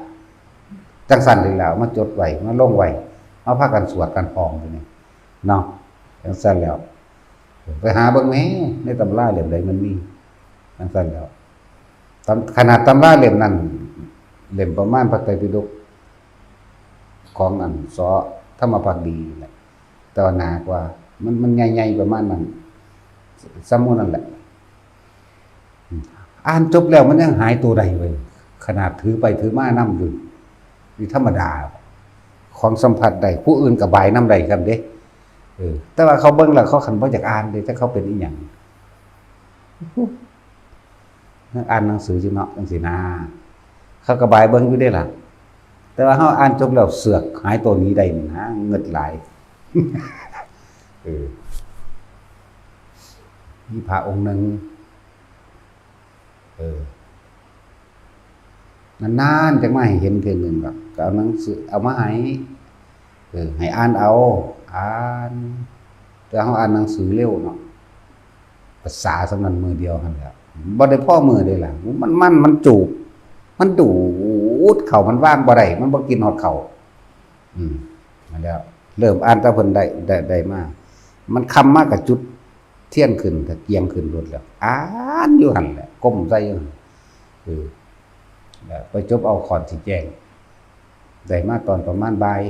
จั่งซั้นนี่แหละ เอามาจดไว้ มาลงไว้ มาพากันสวดกันท่องอยู่นี่ เนาะ จั่งซั้นแหล้ว ไปหาเบิ่งแหม ในตำราเล่มใดมันมี จั่งซั้นแหล้ว ตำ ขนาดตำราเล่มนั้น เล่มประมาณพระไตรปิฎกของอัน ส.ธรรมภักดีนี่แหละ แต่ว่าหนากว่า มัน มันใหญ่ๆประมาณนั้น ส่ำหมู่นั่นแหละ อ่านจบแล้วมันยังหายตัวได้เว้ย ขนาดถือไปถือมานำอยู่ นี่ธรรมดา ของสัมผัสได้ ผู้อื่นก็บายนำได้กันเด้ เออ แต่ว่าเขาเบิ่งแล้วเขาคันบ่อยากอ่านเด้ จักเขาเป็นอีหยัง อ่านหนังสืออยู่เนาะ จังซี้นะ เขาก็บายเบิ่งอยู่เด้ล่ะ แต่ว่าเฮาอ่านจบแล้วเสือกหายตัวหนีได้นี่นะ เงิดหลาย เออ มีพระองค์หนึ่ง เออ นานๆ จักมาให้เห็นเทื่อหนึ่งดอก ก็เอาหนังสือ เอามาให้ เออ ให้อ่านเอา อ่าน แต่เฮาอ่านหนังสือเร็วเนาะ ภาษาส่ำนั้นมื้อเดียวหั่นแหละ บ่ได้พอมื้อเด้ล่ะ มัน มัน มันจูบ มันดูดเข้า มันวางบ่ได้ มันบ่กินฮอดเข้า อืม นั่นแหละ เริ่มอ่านแต่เพิ่นได้ ได้ ได้มา มันค่ำมาก็จุดเทียนขึ้น ตะเกียงขึ้นโลดแล้ว อ่านอยู่หั่นแหละ ก้มใส่อยู่หั่น เออ แล้วไปจบเอาขอนสีแจ้ง ได้มาตอนประมาณบ่าย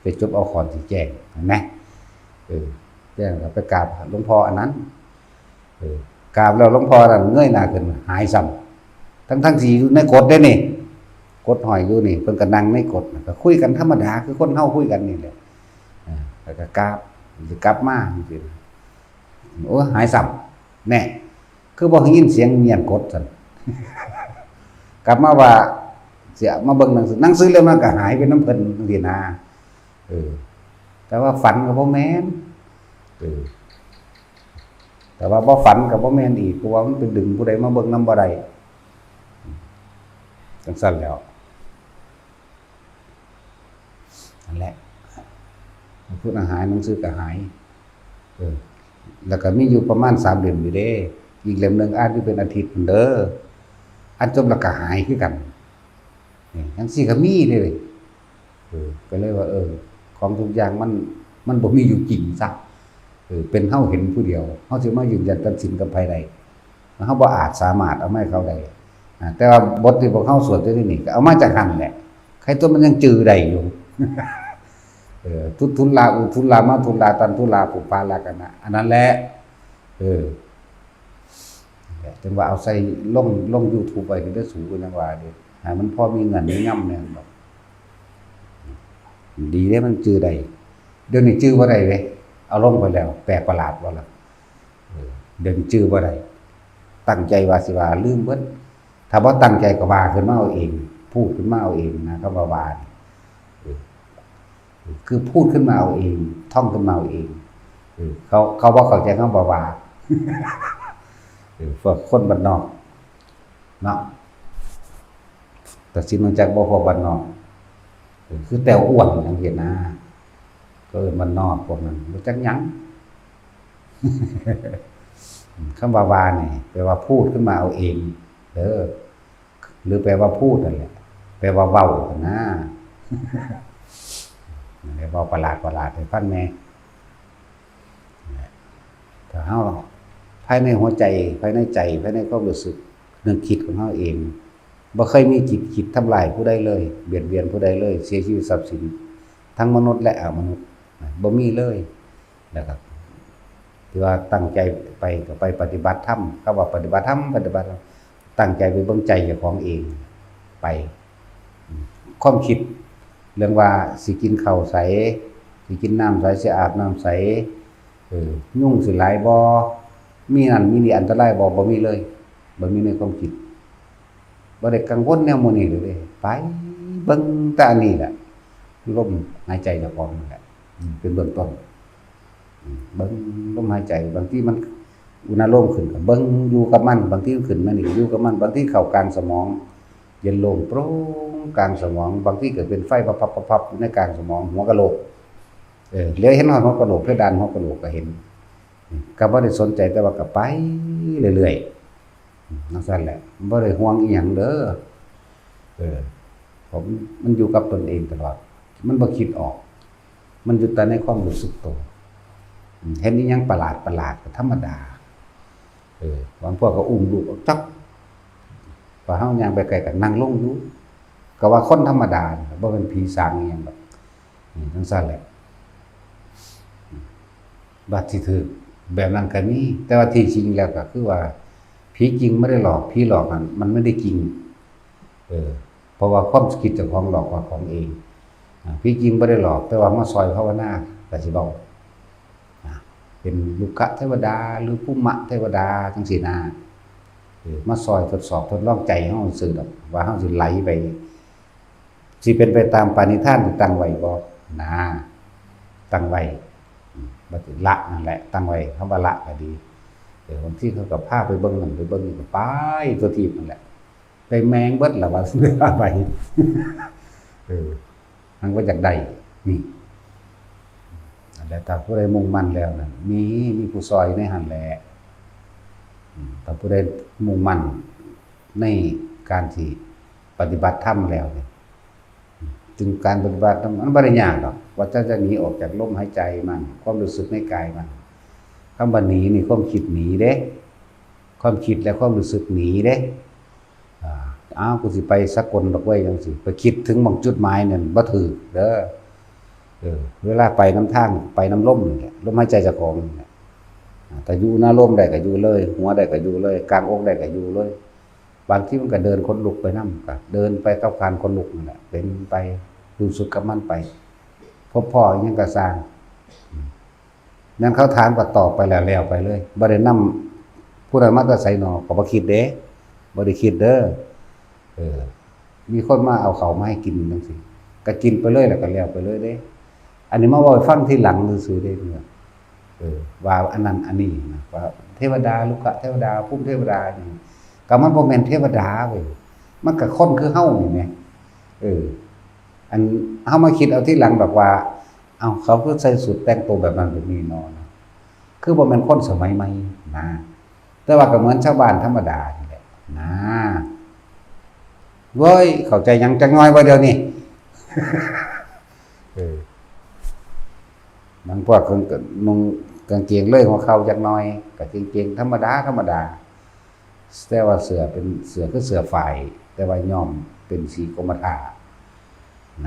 ไปจบเอาขอนสีแจ้ง เห็นไหม เออ แจ้งแล้วไปกราบหลวงพ่ออันนั้น เออ กราบแล้วหลวงพ่อนั่นเงยหน้าขึ้น หายซ้ำ ทั้งๆ ที่อยู่ในกฎเด้นี่ กฎห้อยอยู่นี่ เพิ่นก็นั่งในกฎ ก็คุยกันธรรมดา คือคนเฮาคุยกันนี่แหละ เออ แล้วก็กราบ สิกลับมาจังซี้ โอ้ หายซ้ำ แน่ คือบ่ได้ยินเสียงเมียนกดซั่น กลับมาว่า สิมาเบิ่งหนังสือ หนังสือเล่มนั้นก็หายไปนำเพิ่นจังซี้นะ เออ แต่ว่าฝันก็บ่แม่น เออ แต่ว่าบ่ฝันก็บ่แม่นอีก เพราะว่ามันไปดึงผู้ใดมาเบิ่งนำบ่ได้ จังซั่นแหล้ว นั่นแหละ พุทธหาย หนังสือก็หาย เออ แล้วก็มีอยู่ประมาณสามเล่มอยู่เด้ อีกเล่มหนึ่งอ่านอยู่เป็นอาทิตย์พุ้นเด้อ อ่านจบแล้วก็หายคือกัน นี่ จังซี้ก็มีเด้ เออ ก็เลยว่า เออ ของทุกอย่างมัน มันบ่มีอยู่จริงซะ เออ เป็นเฮาเห็นผู้เดียว เฮาสิมายืนยันตัดสินกับไผได้ เฮาบ่อาจสามารถเอามาให้เขาได้ อ่า แต่ว่าบทที่พวกเฮาสวดอยู่นี่ก็เอามาจากหั่นแหละ ใครตัวมันยังจื่อได้อยู่ เออ ทุทุลา อุทุลา มาทุลา ตันทุลา ปุปปาลากัณณะ อันนั้นแหละ เออ นั่นแหละ จังว่าเอาใส่ลง ลง YouTube ไว้เด้อสู ก็ยังว่าเด้อ ให้มันพอมีเงินมีงำแหน่ดอก ดีเด้มันจื่อได้ เดี๋ยวนี้จื่อบ่ได้เด้ เอาลงไปแล้ว แปลกประหลาดบ่ล่ะ เออ เดี๋ยวนี้จื่อบ่ได้ ตั้งใจว่าสิว่าลืมเบิด ถ้าบ่ตั้งใจก็ว่าขึ้นมาเอาเอง พูดขึ้นมาเอาเองนะ คำว่าว่านี่ เออ คือพูดขึ้นมาเอาเอง ท่องขึ้นมาเอาเอง เออ เขา เขาบ่เข้าใจคำว่าว่า เออ พวกคนบ้านนอก เนาะ ตัดสินมาจากบ่พวกบ้านนอก เออ คือแต้วอ้วนจังซี้นะ ก็เอิ้นบ้านนอกพวกนั้น บ่จักหยัง คำว่าว่านี่ แปลว่าพูดขึ้นมาเอาเอง เด้อ หรือแปลว่าพูดนั่นแหละ แปลว่าเว้าหั่นนะ นั่นแหละ เว้าประหลาดประหลาดให้ฟังแหน่ ถ้าเฮา ภายในหัวใจ ภายในใจ ภายในความรู้สึก นึกคิดของเฮาเอง บ่เคยมีจิตคิดทำลายผู้ใดเลย เบียดเบียนผู้ใดเลย เสียชีวิตทรัพย์สิน ทั้งมนุษย์และอมนุษย์ บ่มีเลย นะครับ ที่ว่าตั้งใจไปก็ไปปฏิบัติธรรม คำว่าปฏิบัติธรรม ปฏิบัติธรรม ตั้งใจไปเบิ่งใจเจ้าของเอง ไป ความคิดเรื่องว่าสิกินข้าวไส สิกินน้ำไส สิอาบน้ำไส เออ ยุงสิหลายบ่ มีนั่นมีนี่อันตรายบ่ บ่มีเลย บ่มีในความคิด บ่ได้กังวลแนวหมู่นี้เลยเด้ ไปเบิ่งแต่อันนี้แหละ ลมหายใจเจ้าของนั่นแหละ อืม เป็นเบื้องต้น อืม เบิ่งลมหายใจ บางทีมันอุณาโลมขึ้นก็เบิ่งอยู่กับมัน บางทีมันขึ้นมานี่ก็อยู่กับมัน บางทีเข้ากลางสมอง เย็นโล่งโปร่งกลางสมอง บางทีก็เป็นไฟพับๆๆๆ อยู่ในกลางสมอง หัวกะโหลก เออ เหลือเห็นฮอดหัวกะโหลก เพดานหัวกะโหลกก็เห็น อืม ก็บ่ได้สนใจ แต่ว่าก็ไปเรื่อยๆ อืม จั่งซั้นแหละ บ่ได้ห่วงอิหยังเด้อ เออ เพราะมัน มันอยู่กับตนเองตลอด มันบ่คิดออก มันอยู่แต่ในความรู้สึกตัว อืม เห็นอิหยังประหลาดๆ ก็ธรรมดา เออ บางพวกก็อุ้มลูกออกจัก พอเฮาย่างไปไกลก็นั่งลงอยู่ ก็ว่าคนธรรมดานี่ล่ะ บ่เป็นผีสางอิหยังดอก อืม จั่งซั้นแหละ อืม บัดที่ถืกแบบนั้นก็มี แต่ว่าที่จริงแล้วก็คือว่า ผีจริงไม่ได้หลอก ผีหลอกนั้นมันไม่ได้จริง เออ เพราะว่าความคิดเจ้าของหลอกว่าของเอง อ่า ผีจริงบ่ได้หลอก แต่ว่ามาซอยภาวนา ก็สิเว้า อ่า เป็นรุกขเทวดา หรือภูมะเทวดา จังซี้นะ เออ มาซอยทดสอบทดลองใจเฮาซื่อดอก ว่าเฮาสิไหลไป สิเป็นไปตามปณิธานที่ตั้งไว้บ่ นะ ตั้งไว้ อืม บัดนี้ละนั่นแหละ ตั้งไว้ คำว่าละก็ดี เออ บางทีเขาก็พาไปเบิ่งนั่นไปเบิ่งนี่ก็ไปทั่วทีปนั่นแหละ ได้แมงเบิดล่ะว่า ไป เออ มันก็อยากได้ นี่ นั่นแหละ ถ้าผู้ใดมุ่งมั่นแล้วนั่น มี มีผู้ซอยในหั่นแหละ อืม ถ้าผู้ใดมุ่งมั่นในการที่ปฏิบัติธรรมแล้วเนี่ย อืม ซึ่งการปฏิบัติธรรมมันบ่ได้ยากดอก ว่าจะ จะหนีออกจากลมหายใจมัน ความรู้สึกในกายมัน คำว่าหนีนี่ความคิดหนีเด้ ความคิดและความรู้สึกหนีเด้ อ่า อ้าว กูสิไปสกลดอกเว้ย จังซี้ ไปคิดถึงหม่องจุดหมายนั่นบ่ถืกเด้อ เออ เวลาไปนำทาง ไปนำลมนี่แหละ ลมหายใจเจ้าของนี่แหละ อ่า ถ้าอยู่หน้าลมได้ก็อยู่เลย หัวได้ก็อยู่เลย กลางอกได้ก็อยู่เลย บางทีมันก็เดินขนลุกไปนำ ก็เดินไปกับการขนลุกนั่นแหละ เป็นไป รู้สึกกับมันไป พบพ้ออิหยังก็ซ่าง อืม แม่นเขาถามก็ตอบไปแล้ว แล้วไปเลย บ่ได้นำผู้นั้นมาแต่ไสหนอ ก็บ่คิดเด้ บ่ได้คิดเด้อ เออ มีคนมาเอาข้าวมาให้กินจังซี้ ก็กินไปเลย แล้วก็แล้วไปเลยเด้ อันนี้มาเว้าให้ฟังทีหลังซื่อๆเด้ เออ ว่าอันนั้นอันนี้นะ ว่าเทวดา รุกขเทวดา ภูมิเทวดานี่ ก็มันบ่แม่นเทวดาเว้ย มันก็คนคือเฮานี่แหม เออ อันเฮามาคิดเอาทีหลังดอกว่า เอ้า เขาคือใส่ชุดแต่งตัวแบบนั้นแบบนี้เนาะ คือบ่แม่นคนสมัยใหม่นะ แต่ว่าก็เหมือนชาวบ้านธรรมดานี่แหละนะ เว้ย เข้าใจหยังจักหน่อยบ่เดี๋ยวนี้ เออ บางพวกเพิ่นก็นุ่งกางเกงเลยหัวเข่าจักหน่อย ก็กางเกงธรรมดา ธรรมดา แต่ว่าเสื้อเป็นเสื้อคือเสื้อฝ้าย แต่ว่าย้อมเป็นสีกรมท่า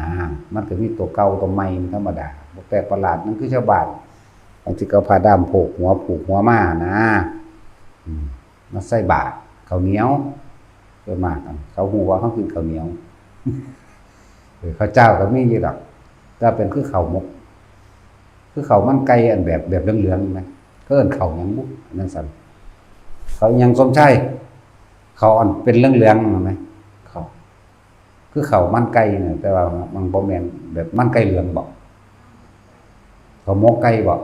นะ มันก็มีตัวเก่าตัวใหม่ มันธรรมดา บ่แปลกประหลาด มันคือชาวบ้าน บางทีก็เอาผ้าด้ามโพกหัว ผูกหัวมานะ อืม มาใส่บาตรข้าวเหนียว ส่วนมากอะ เขาฮู้ว่าเขากินข้าวเหนียว เออ ข้าวเจ้าก็มีอยู่ดอก แต่เป็นคือข้าวหมก คือข้าวมันไก่อันแบบ แบบเหลืองๆนะ เขาเอิ้นข้าวหยังบุ อันนั้นสั่น ข้าวหยังสมชาย ข้าวอันเป็นเหลืองๆนั่นไหม ข้าว คือข้าวมันไก่เนี่ย แต่ว่ามันบ่แม่นแบบมันไก่เหลืองบ่ ข้าวหมกไก่บ่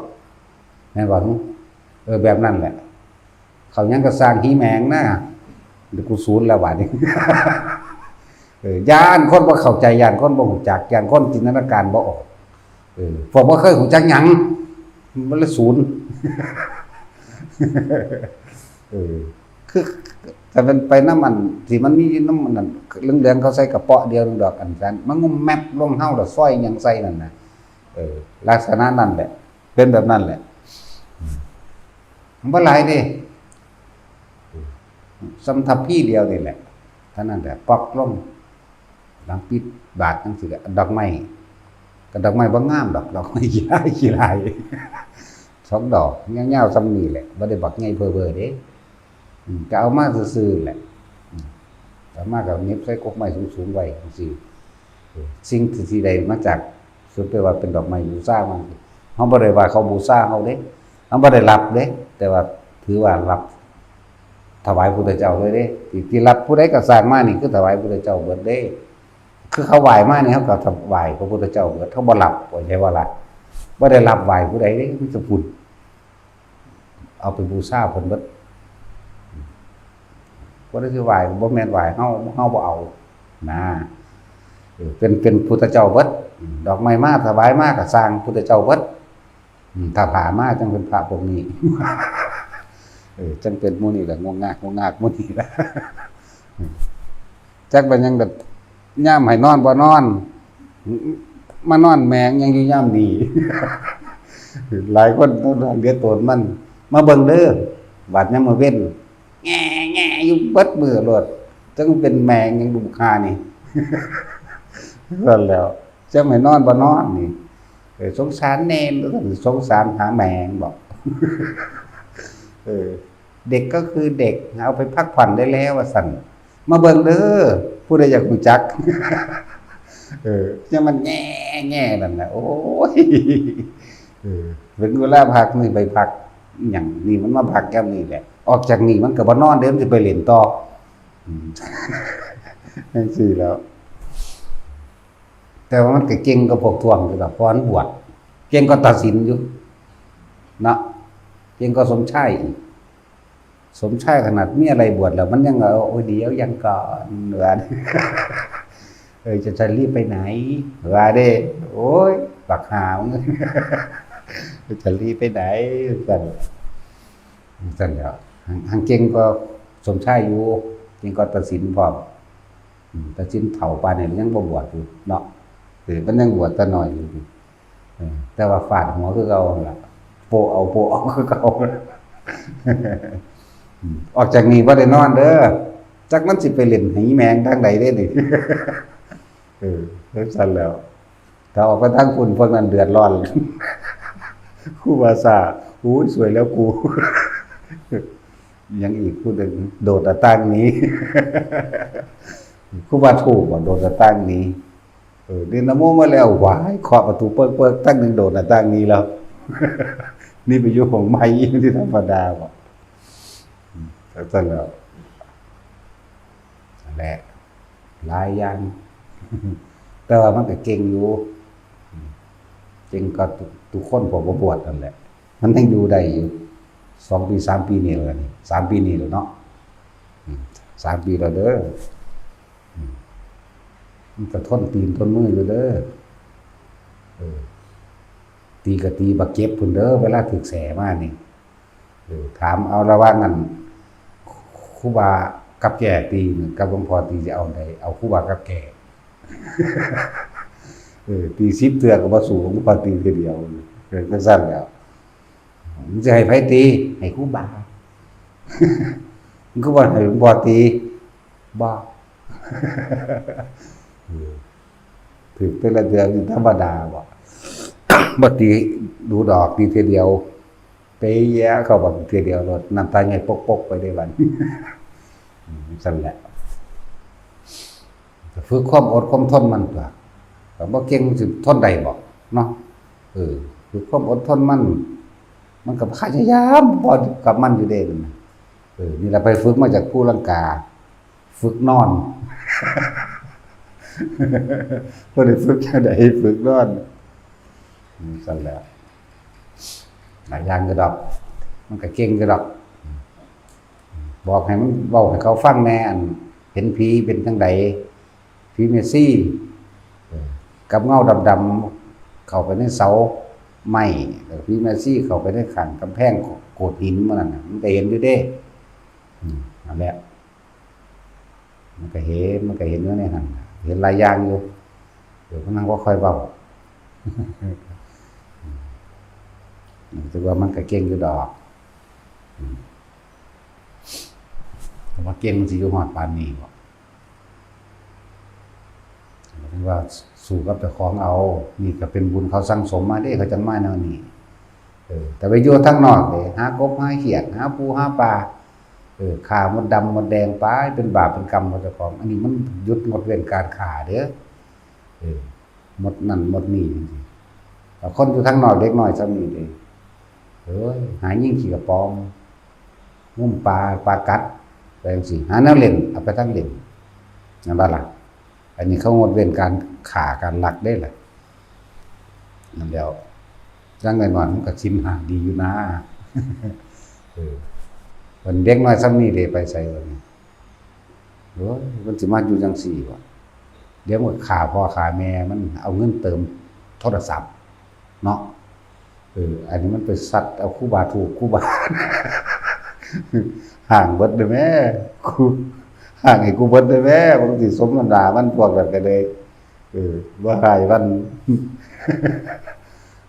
แม่นบ่ เออ แบบนั้นแหละ ข้าวหยังก็ซ่าง หีแมงนะ เดี๋ยวกูสูนแล้วบาดนี้ เออ ย้านคนบ่เข้าใจ ย้านคนบ่รู้จัก ย้านคนจินตนาการบ่ออก เออ พวกบ่เคยรู้จักหยัง มันเลยสูน เออ คือ ถ้ามันไปนำอันที่มันมีนำอันนั้น เหลืองๆ เขาใส่กระเป๋าเดียวนึงดอก อันนั้น มันงุ่มแมบลงเฮาดอก ซอยหยังใส่นั่นน่ะ เออ ลักษณะนั่นแหละ เป็นแบบนั้นแหละ มันบ่หลายเด้ ส่ำทัพพีเดียวนี่แหละ เท่านั้นแหละ ปอกลง หลังปิดบาตรจังซี้ก็ดอกไม้ ก็ดอกไม้บ่งามดอก ดอกไม้ขี้ร้ายขี้ร้าย สองดอก ยาวๆ ส่ำนี้แหละ บ่ได้บักใหญ่เบ้อเบ้อเด้ อืม ก็เอามาซื่อๆแหละ อืม เอามาก็เหน็บใส่กกไม้สูงๆไว้จังซี้ เออ สิ่งที่ ที่ได้มาจาก สุดไปว่าเป็นดอกไม้บูชามัน เฮาบ่ได้ว่าเขาบูชาเฮาเด้ เฮาบ่ได้รับเด้ แต่ว่าถือว่ารับ ถวายพุทธเจ้าเลยเด้ ที่ ที่รับผู้ใดก็สร้างมานี่คือถวายพุทธเจ้าเบิดเด้ คือเขาไหว้มานี่เฮาก็ถวายพระพุทธเจ้าเบิด เฮาบ่รับ เข้าใจบ่ล่ะ บ่ได้รับไหว้ผู้ใดเด้ มีแต่พุทธ เอาไปบูชาเพิ่นเบิด บ่ได้สิไหว้ บ่แม่นไหว้เฮา เฮาบ่เอา นะ เออ เป็น เป็นพุทธเจ้าเบิด ดอกไม้มาถวายมาก็สร้างพุทธเจ้าเบิด อืม ถ้าผ่ามาจังเป็นพระพวกนี้ เออ จังเป็นหมู่นี้แหละ งวงงาก งวงงากหมู่นี้แหละ จักเป็นหยังแบบ ยามให้นอนบ่นอน มานอนแมงยังอยู่ยามนี้ หลายคนเดือดร้อนมัน มาเบิ่งเด้อ บาดยามมื้อเว็น แง่แง่อยู่เบิดมื้อโลด จังเป็นแมงยังลูกค้านี่ นั่นแหล้ว จังให้นอนบ่นอนนี่ เออ สงสารแน่ สงสารหาแมงบอก เออ เด็กก็คือเด็ก เอาไปพักผ่อนได้แล้วว่าซั่น มาเบิ่งเด้อ ผู้ใดอยากรู้จัก เออ ยังมันแง่แง่นั่นแหละ โอ้ย เออ ถึงเวลาพักนี่ไปพัก อหย่างนี่มันมาพักแก้มนี่แหละ ออกจากนี่มันก็บ่นอนเด้ มันสิไปเล่นต่อ อืม จังซี่แหล้ว แต่ว่ามันก็เก่งกว่าพวกท่วงอยู่ดอก เพราะมันบวช เก่งกว่าตาสินอยู่ เนาะ เก่งกว่าสมชายอีก สมชายขนาดเมียไล่บวชแล้ว มันยังว่า โอ้ย เดี๋ยวยังก่อน ว่า เออ จะ จะรีบไปไหน ว่าเด้ โอ้ย บักห่ามึง จะรีบไปไหน ซั่น ซั่นแหล้ว หั้ง หั้งเก่งกว่าสมชายอยู่ เก่งกว่าตาสินพร้อม อืม ตาสินเฒ่าปานนี้ยังบ่บวชอยู่เนาะ เออ มันยังบวชแต่น้อยอยู่ เออ แต่ว่าฟาดหัวคือเก่าหั่นล่ะ โปะเอา โปะเอาคือเก่า อืม ออกจากนี่บ่ได้นอนเด้อ จักมันสิไปเล่นไหแมงทางใดเด้นี่ เออ จังซั่นแหล้ว ถ้าออกไปทางพุ้น พวกนั้นเดือดร้อน ครูบาซ่า โอ้ย สวยแล้วกู ยังอีกผู้หนึ่ง โดดหน้าต่างหนี ครูบาถูกบ่ โดดหน้าต่างหนี เออ เรียนนะโมมาแล้ว หวาย เคาะประตูเปิ๊กๆ ตั้งหนึ่ง โดดหน้าต่างหนีแล้ว นี่ไปอยู่ห้องใหม่ ที่ธรรมดาบ่ อืม จังซั่นแหล้ว นั่นแหละ หลายอย่าง แต่ว่ามันก็เก่งอยู่ อืม เก่งกว่าทุก ทุกคนพวกบ่บวชนั่นแหละ มันยังอยู่ได้อยู่ สองปี สามปีนี่แหละนี่ สามปีนี่แหละเนาะ อืม สามปีแล้วเด้อ อืม มันก็ทนตีนทนมืออยู่เด้อ เออ ตีก็ตีบักเจ็บพุ้นเด้อ เวลาถืกแสมานี่ เออ ถามเอาระหว่างนั้น ครูบากับแก่ตี กับหลวงพ่อตี สิเอาใด เอาครูบากับแก่ เออ ตีสิบเทื่อก็บ่สู้หลวงพ่อตีเทื่อเดียว เออ จังซั่นแหล้ว มึงสิให้ไผตี ให้ครูบา มึงคือบ่ให้หลวงพ่อตี บ่ เออ ถืกแต่ละเทื่อนี่ธรรมดาบ่ บ่ตีดูดอก ตีเทื่อเดียว เปะแยะเข้าบักเทื่อเดียวโลด น้ำตาใหญ่ปกๆ ไปได้บัด อืม ซั่นแหละ ฝึกความอดความทนมันตั๊ว ถ้าบ่เก่งสิทนได้บ่ เนาะ เออ ฝึกความอดทนมัน มันก็พยายามพอกับมันอยู่เด้ นั่นน่ะ เออ นี่ล่ะไปฝึกมาจากภูลังกา ฝึกนอน บ่ได้ฝึกจั่งใด ฝึกนอน อืม ซั่นแหละ หลายอย่างอยู่ดอก มันก็เก่งอยู่ดอก บอกให้มัน เว้าให้เขาฟังแหน่ อันเห็นผีเป็นจั่งใด ผีแม่ชี เออ กับเงาดำๆ เข้าไปในเสาไม้ แล้วผีแม่ชีเข้าไปในข้างกำแพงโขดหินหมู่นั่นน่ะ มันก็เห็นอยู่เด้ อืม นั่นแหละ มันก็เห็น มันก็เห็นอยู่ในหั่นน่ะ เห็นหลายอย่างอยู่ เดี๋ยวมันนั่งบ่ค่อยเว้า อืม รู้สึกว่ามันก็เก่งอยู่ดอก อืม แต่ว่าเก่งมันสิอยู่ฮอดปานนี้บ่ หมายถึงว่าสู้กับเจ้าของเอา นี่ก็เป็นบุญเขาสั่งสมมาเด้ เขาจั่งมาแนวนี้ เออ แต่ไปอยู่ทางนอกเด้ หากบหาเขียด หาปูหาปลา เออ ฆ่ามดดำมดแดงไป เป็นบาปเป็นกรรมของเจ้าของ อันนี้มันหยุดงดเว้นการฆ่าเด้อ เออ มดนั่นมดนี่จั่งซี้ แต่คนอยู่ทางนอกเด็กน้อยส่ำนี้เด้ เอ้ย หายิงขี้กระป๋อง งมปลา ปลากัด ไปจั่งซี้ หาแนวเล่น เอาไปทางเล่น นั่นบ่ล่ะ อันนี้เขางดเว้นการฆ่าการลักเด้ล่ะ นั่นแหล้ว จั่งน้อยๆ มันก็ศีลห้าดีอยู่นะ เออ มันเด็กน้อยส่ำนี้เด้ ไปไสบัดนี้ โอ้ย มันสิมาอยู่จั่งซี้วะ เดี๋ยวมันก็ฆ่าพ่อฆ่าแม่มัน เอาเงินเติมโทรศัพท์เนาะ เออ อันนี้มันไปซัดเอาครูบาถูก ครูบา ห้างเบิดเด้อแม่ ครู ห้างให้กูเบิดเด้อแม่ บางทีสมน้ำหน้ามัน พวกนั้นก็เลย เออ บ่ฮ้ายมัน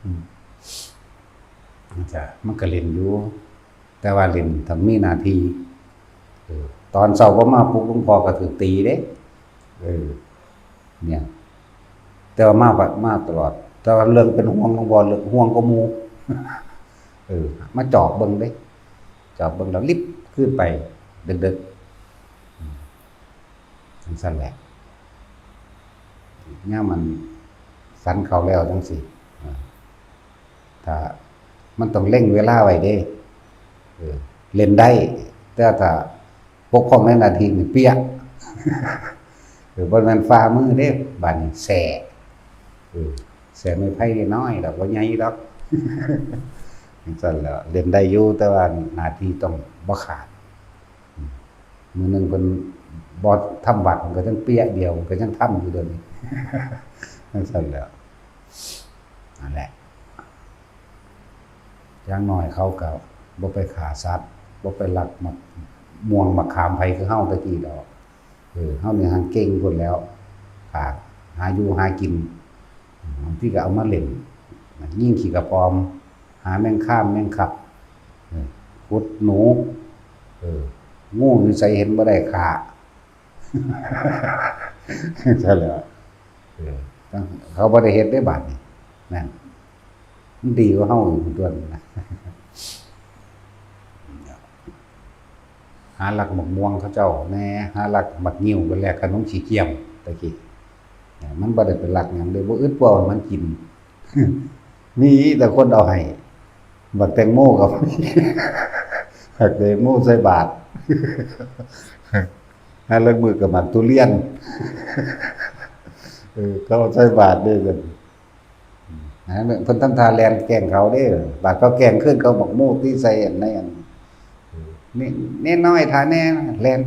อืม จ้ะ มันก็เล่นอยู่ แต่ว่าเล่นถ้ามีหน้าที่ เออ ตอนเช้าบ่มาปลุกหลวงพ่อก็ถืกตีเด้ เออ เนี่ย แต่ว่ามาบัดมาตลอด แต่ว่าเรื่องเป็นห่วงหลวงพ่อ เรื่องห่วงกว่าหมู่ เออ มาจอบเบิ่งเด้ จอบเบิ่งแล้วลิบคืนไป ดึกๆ อืม จั่งซั่นแหละ ยามมันสันเข้าแล้วจั่งซี้ เออ ถ้ามันต้องเล็งเวลาไว้เด้ เออ เล่นได้ แต่ถ้าบกพร่องในหน้าที่นี่เปียะ เออ บ่แม่นฝ่ามือเด้ บาดนี้แซ่ เออ แซ่ไม้ไผ่น้อยดอก บ่ใหญ่ดอก จั่งซั้นแหล้ว เล่นได้อยู่ แต่ว่าหน้าที่ต้องบ่ขาด มื้อหนึ่งเพิ่นบ่ทำวัด มันก็ยังเปียะเดียว มันก็ยังทำอยู่เดี๋ยวนี้ จั่งซั้นแหล้ว นั่นแหละ อย่างน้อยเขาก็บ่ไปฆ่าสัตว์ บ่ไปลักหมากม่วงหมากขามไผคือเฮาแต่กี้ดอก เออ เฮานี่หางเก่งพุ้นแหล้ว หา หาอยู่หากิน บางทีก็เอามาเล่น ยิงขี้กระปอม หาแมงคามแมงคับ เออ ขุดหนู เออ งูอยู่ไสเห็นบ่ได้ฆ่า จั่งซั้นแหล้ว เออ เขาบ่ได้เฮ็ดได้บาดนี้ นั่น มันดีกว่าเฮาอยู่ตัวนั้นนะ หาลักหมากม่วงเขาเจ้าแหน่ หาลักหมากงิ้วไปแลกขนมขี้เกียม ตะกี้ มันบ่ได้ไปลักหยังเลย บ่อึดบ่เอาให้มันกิน มีแต่คนเอาให้ บักแตงโมก็มี บักแตงโมใส่บาตร หาลางมื้อก็หมากทุเรียน เออ เขาเอาใส่บาตรเด้อ นะ เพิ่นทำท่าแล่นแกล้งเขาเด้อ บาดเขาแกล้งคืน เขาบักโมตีใส่อันในอัน นี่ เนนน้อย ท่าแน่ แล่น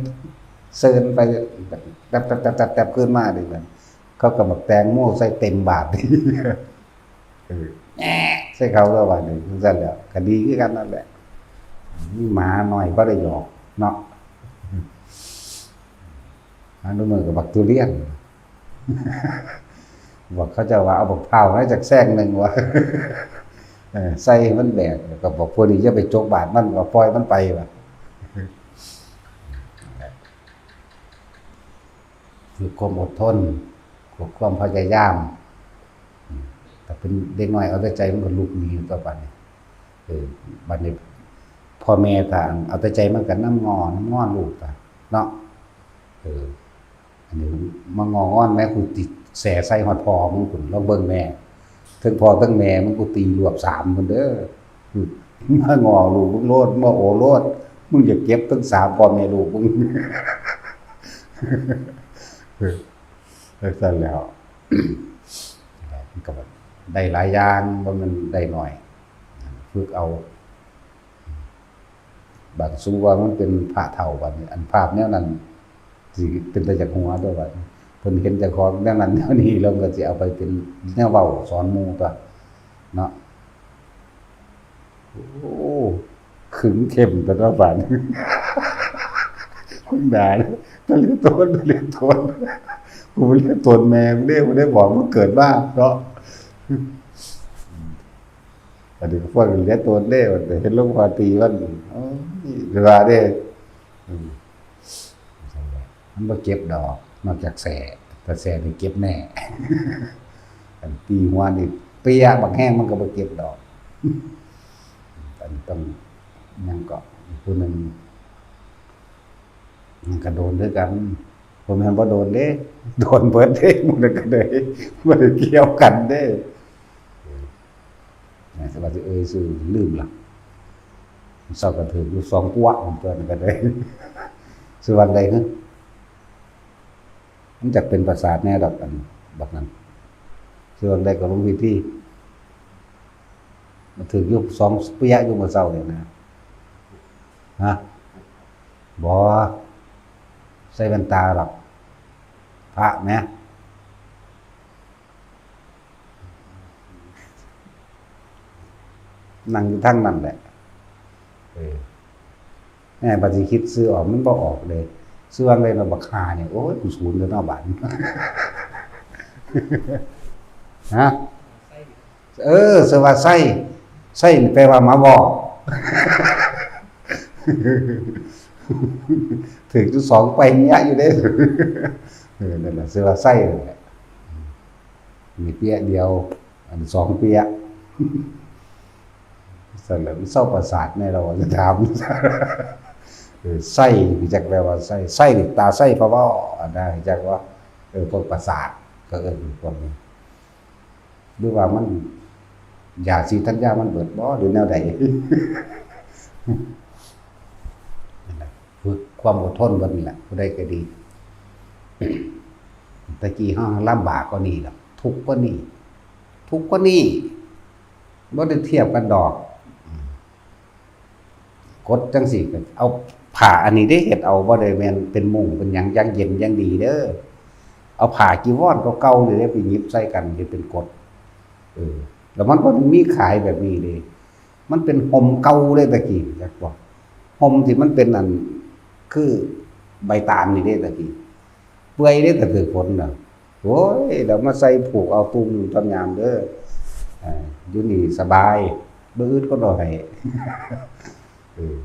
เซินไป แต๊บๆๆๆ คืนมาเด้ เขาก็บักแตงโมใส่เต็มบาตร เออ แหน่ ใส่เขาก็ว่านี่ จั่งซั้นแหล้ว ก็ดีคือกันนั่นแหละ มีหมาน้อยพอได้หยอกเนาะ หาลางมื้อก็บักทุเรียน บอกเขาเจ้าว่าเอาบักพร้าวมาจักแซงหนึ่งวะ เออ ใส่ให้มันแบก แล้วก็บอกพวกนี้อย่าไปจกบาตรมัน ก็ปล่อยมันไปวะ คือความอดทน คือความพยายาม แต่เป็นเด็กน้อยเอาแต่ใจมันก็ลุกหนีตัวบัดนี้ เออ บัดนี้ พ่อแม่ต่างเอาแต่ใจมันก็นำงอนำงอนลูกต่างเนาะ เออ อันนี้มางองอนแม่ กูติดแสใส่ฮอดพ่อมึงพุ้น ลองเบิ่งแม่ เทิงพ่อเทิงแม่มึง กูตีรวบสามพุ้นเด้อ มางอลูกมึงโลด มาโอโลด มึงอย่าเก็บทั้งสามพ่อแม่ลูกมึง จั่งซั้นแหล้ว มันก็ได้หลายอย่าง บ่แม่นได้น้อย ฝึกเอา บาดสู่ว่ามันเป็นพระเฒ่า บาดนี้ อันภาพแนวนั้น สิเป็นตาอยากหัวตัว บาดนี้ เพิ่นเห็นเจ้าของแนวนั้นแนวนี้ แล้วก็สิเอาไปเป็นแนวเว้าสอนหมู่ตัวเนาะ โอ้ ขึงเข้มตัวเนาะ บาดนี้ มึงด่านะ บ่เรียนโตน บ่เรียนโตน กูบ่เรียนโตนแม่มึงเด้ บ่ได้บอกมึงเกิดมาเนาะ อันนี้ก็พวกเรียนโตนเด้ มันเห็นหลวงพ่อตีมัน โอ้ย เวลาเด้ อืม มันบ่เก็บดอก นอกจากแส ถ้าแสนี่เก็บแน่ อันตีหัวนี่เปียบักแฮง มันก็บ่เก็บดอก อันนี้ต้อง หยังก็ อีกผู้หนึ่ง มันก็โดนคือกัน บ่แม่นบ่โดนเด้ โดนเบิดเด้ หมู่นั้นก็ได้ บ่ได้เกี่ยวกันเด้ นะ แต่ว่าสิเอ่ยชื่อลืมละ เซาก็ถืกอยู่สองกัว ของเพิ่นก็ได้ ชื่อวังใด๋ มันจักเป็นประสาทแน่ดอก อันบักนั้น ชื่อวังใด๋ ก็ลงพิธี มันถืกอยู่สองเปียะอยู่มื้อเช้านี่นะ ฮะ บ่ ใส่แว่นตาดอก พระแหม นั่งอยู่ทางนั้นแหละ เออ แหม บัดสิคิดชื่อออก มันบ่ออกเลย ชื่อว่าไงเนาะ บักห่าเนี่ย โอ้ย กูสูนแล้วเนาะ บาดนี้ ฮะ เออ ชื่อว่าไส้ ไส้นี่แปลว่าหมาบอก ถืกอยู่สองเปียะอยู่เด้ เออ นั่นแหละ ชื่อว่าไส้นั่นแหละ มีเปียะเดียว อันสองเปียะ ซั่นแหละ มันเซาประสาทแน่ เราจะถาม เออ ไส้ รู้จักแปลว่าไส้ ไส้นี่ตาไส้พะเว้า อันนั้นรู้จักว่า เออ พวกประสาท ก็เอิ้นพวกนี้ หรือว่ามัน ยาสีดธัญญามันเบิดบ่ หรือแนวใด นั่นแหละ ฝึกความอดทนเบิดนี่แหละ ผู้ใดก็ดี ตะกี้เฮาลำบากกว่านี้ล่ะ ทุกข์กว่านี้ ทุกข์กว่านี้ บ่ได้เทียบกันดอก กดจั่งซี้ก็เอาผ้าอันนี้เด้เฮ็ดเอา บ่ได้แม่นเป็นมุ้งเป็นหยังอย่างเย็นอย่างดีเด้อ เอาผ้าจีวรเก่าๆนี่เด้ไปหยิบใส่กันเฮ็ดเป็นกด เออ แล้วมันบ่มีขายแบบนี้เด้ มันเป็นห่มเก่าเด้ตะกี้ จักบ่ ห่มที่มันเป็นอัน คือใบตาลนี่เด้ตะกี้ เปื่อยเด้ ถ้าถืกฝนน่ะ โอ้ย เดี๋ยวมาใส่ผูกเอาตุ้มตอนยามเด้อ อ่า อยู่นี่สบาย บ่อึดก็บ่ให้ เออ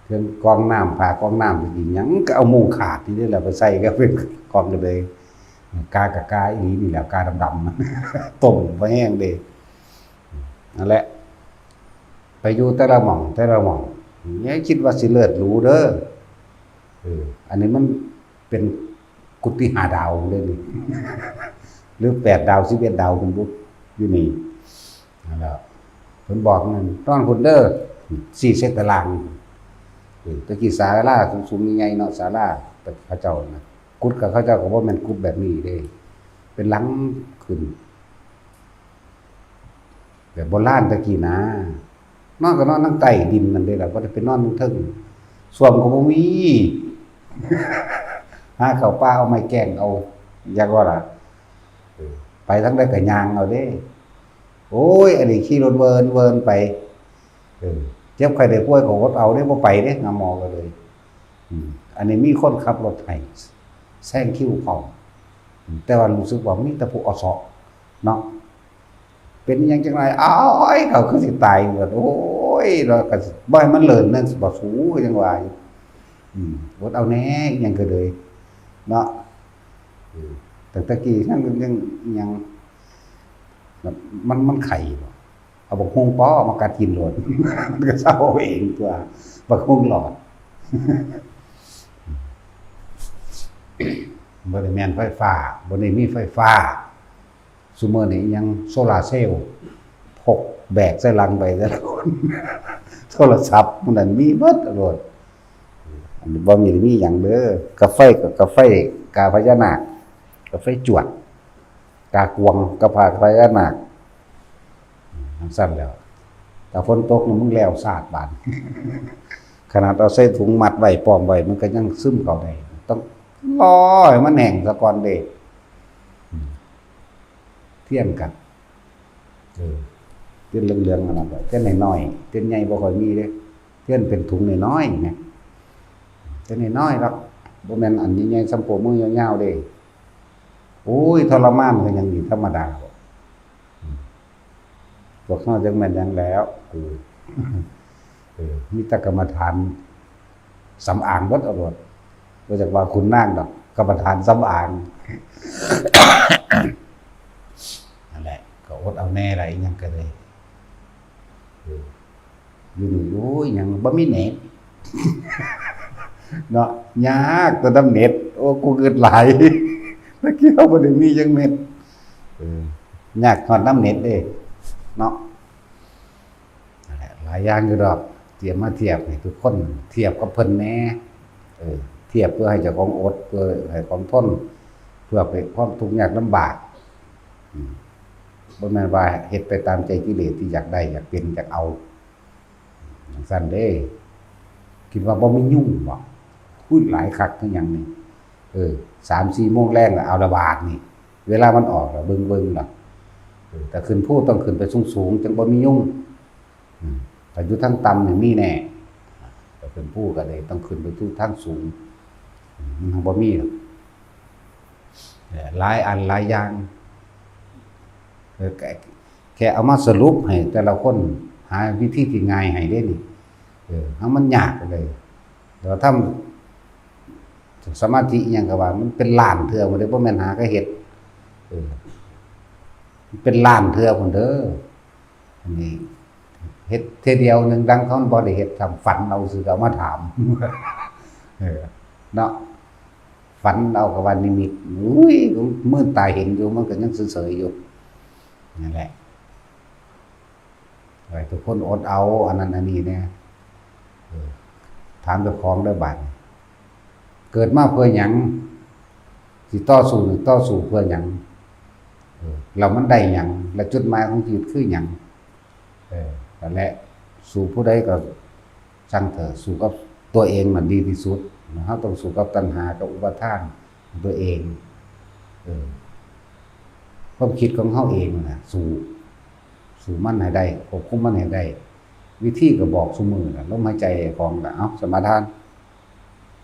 เครื่องกรองน้ำ ผ้ากรองน้ำ จริงๆ หยังก็เอามุ้งขาดนี่เด้แหละ ไปใส่ก็เป็นกองกันเลย กากะกาอีหลีนี่แหละ กาดำๆ ต้มบ่แห้งเด้ นั่นแหละ ไปอยู่แต่ละหม่อง แต่ละหม่อง อย่าคิดว่าสิเลิศหรูเด้อ เออ อันนี้มันเป็นกุฏิห้าดาวเลยนี่ หรือแปดดาว สิบเอ็ดดาว คุณบุ๊ค อยู่นี่ นั่นแหละ เพิ่นบอกนั่น นอนพุ้นเด้อ สี่เซนตาราง เออ ตะกี้ศาลาสูงๆ ใหญ่ๆ เนาะ ศาลา แต่เขาเจ้านะ กุฏิกับเขาเจ้าก็บ่แม่นกุฏิแบบนี้เด้ เป็นหลังขึ้น แบบโบราณตะกี้นะ นอนก็นอนทางใต้ดินนั่นเด้ล่ะ บ่ได้ไปนอนทางเทิง ส้วมก็บ่มี หาเข้าป่าเอาไม้แกงเอา อยากว่าล่ะ เออ ไปทางใดก็ย่างเอาเด้ โอ้ย อันนี้ขี่รถเวินเวินไป เออ เจ็บไข้ได้ป่วยก็อดเอาเด้ บ่ไปเด้ หาหมอก็เลย อืม อันนี้มีคนขับรถให้ แซงคิวพร้อม อืม แต่ว่ารู้สึกว่ามีแต่ผู้อสอเนาะ เป็นอิหยังจังได๋ อ้าย เขาคือสิตายเบิด โอ้ย แล้วก็บ่ให้มันเลินนั่นสิบ่สู ก็ยังว่าอยู่ อืม อดเอาแหน่ อิหยังก็เลย เนาะ เออ แต่ตะกี้ยัง ยัง ยัง มัน มันไข้บ่ เอาบักฮุ่งปอมากัดกินโลด มันก็เซาเองตั๊ว บักฮุ่งหลอด บ่ได้แม่นไฟฟ้า บ่ได้มีไฟฟ้า ซุมื้อนี้ยังโซลาร์เซลล์ พกแบกใส่หลังไปแต่ละคน โทรศัพท์หมู่นั้นมีเบิดโลด อันนี้บ่มี มีหยังเด้อ กาไฟก็กาไฟ กาพญานาค กาไฟจวด กากวง กาพาพญานาค จั่งซั้นแหล้ว ถ้าฝนตกนี่มึงแล้วซาดบาด ขนาดเอาใส่ถุงมัดไว้ ป้องไว้ มันก็ยังซึมเข้าได้ ต้องรอให้มันแห้งซะก่อนเด้ อืม เทียนกัน เออ เทียนเหลืองๆ อันนั้นแหละ เทียนน้อยๆ เทียนใหญ่บ่ค่อยมีเด้ เทียนเป็นถุงน้อยๆ ไง เทียนน้อยๆ ดอก บ่แม่นอันใหญ่ๆ ส่ำโป้มือยาวๆ เด้ โอ้ย ทรมานก็ยังดี ธรรมดา อืม พวกเฮาจักแม่นหยังแล้ว เออ เออ มีแต่กรรมฐานสำอางเบิดเอาโลด บ่จักว่าขุนนางดอก กรรมฐานสำอาง นั่นแหละ ก็อดเอาแหน่ล่ะ อิหยังก็เลย เออ อยู่นี่ โอ้ย หยังบ่มีเน็ต เนาะ ยากแต่นำเน็ต โอ้ กูงึดหลาย ตะกี้เฮาบ่ได้มีจักเม็ด เออ ยากฮอดนำเน็ตเด้ เนาะ นั่นแหละ หลายอย่างอยู่ดอก เตรียมมาเทียบให้ทุกคนเทียบกับเพิ่นแหน่ เออ เทียบเพื่อให้เจ้าของอด เพื่อให้ของทน เพื่อให้ความทุกข์ยากลำบาก อืม บ่แม่นว่าเฮ็ดไปตามใจกิเลสที่อยากได้ อยากเป็น อยากเอา จั่งซั้นเด้ คิดว่าบ่มียุงบ่ อุ๊ย หลายคักคือหยังนี่ เออ สามสี่โมงแลงแล้ว เอาละบาดนี่ เวลามันออกแล้ว เบิ่งๆ ล่ะ เออ แต่ขึ้นภูต้องขึ้นไปสูงๆ จั่งบ่มียุง อืม ถ้าอยู่ทางต่ำนี่มีแน่ แต่ขึ้นภูก็ได้ต้องขึ้นไปสู่ทางสูง อืม มันบ่มีหรอก เออ หลายอันหลายอย่าง เออ แค่ แค่เอามาสรุปให้แต่ละคนหาวิธีที่ง่ายให้เด้นี่ เออ เฮามันยากเลย แต่ว่าทำสมาธิอิหยังก็ว่า มันเป็นล้านเทื่อพุ้นเด้ บ่แม่นหาก็เฮ็ด เออ มันเป็นล้านเทื่อพุ้นเด้อ อันนี้เฮ็ดเทื่อเดียวหนึ่ง ดังเขาบ่ได้เฮ็ด ทำฝันเอาซื่อก็เอามาถาม เออ เนาะ ฝันเอากับว่านิมิต อุ้ย มืดตาเห็นอยู่ มันก็ยังเฉยๆอยู่ นั่นแหละ ให้ทุกคนอดเอา อันนั้นอันนี้เนี่ย เออ ถามเจ้าของเด้อบาดนี้ เกิดมาเพื่อหยัง สิต่อสู้นี่ต่อสู้เพื่อหยัง เออ แล้วมันได้หยัง และจุดหมายของชีวิตคือหยัง เออ นั่นแหละ สู้ผู้ใดก็ช่างเถอะ สู้กับตัวเองมันดีที่สุด เราต้องสู้กับตัณหากับอุปาทานของตัวเอง เออ ความคิดของเฮาเองน่ะ สู้ สู้มันให้ได้ ควบคุมมันให้ได้ วิธีก็บอกซุมื้อน่ะ ลมหายใจของน่ะ เอา สมาทาน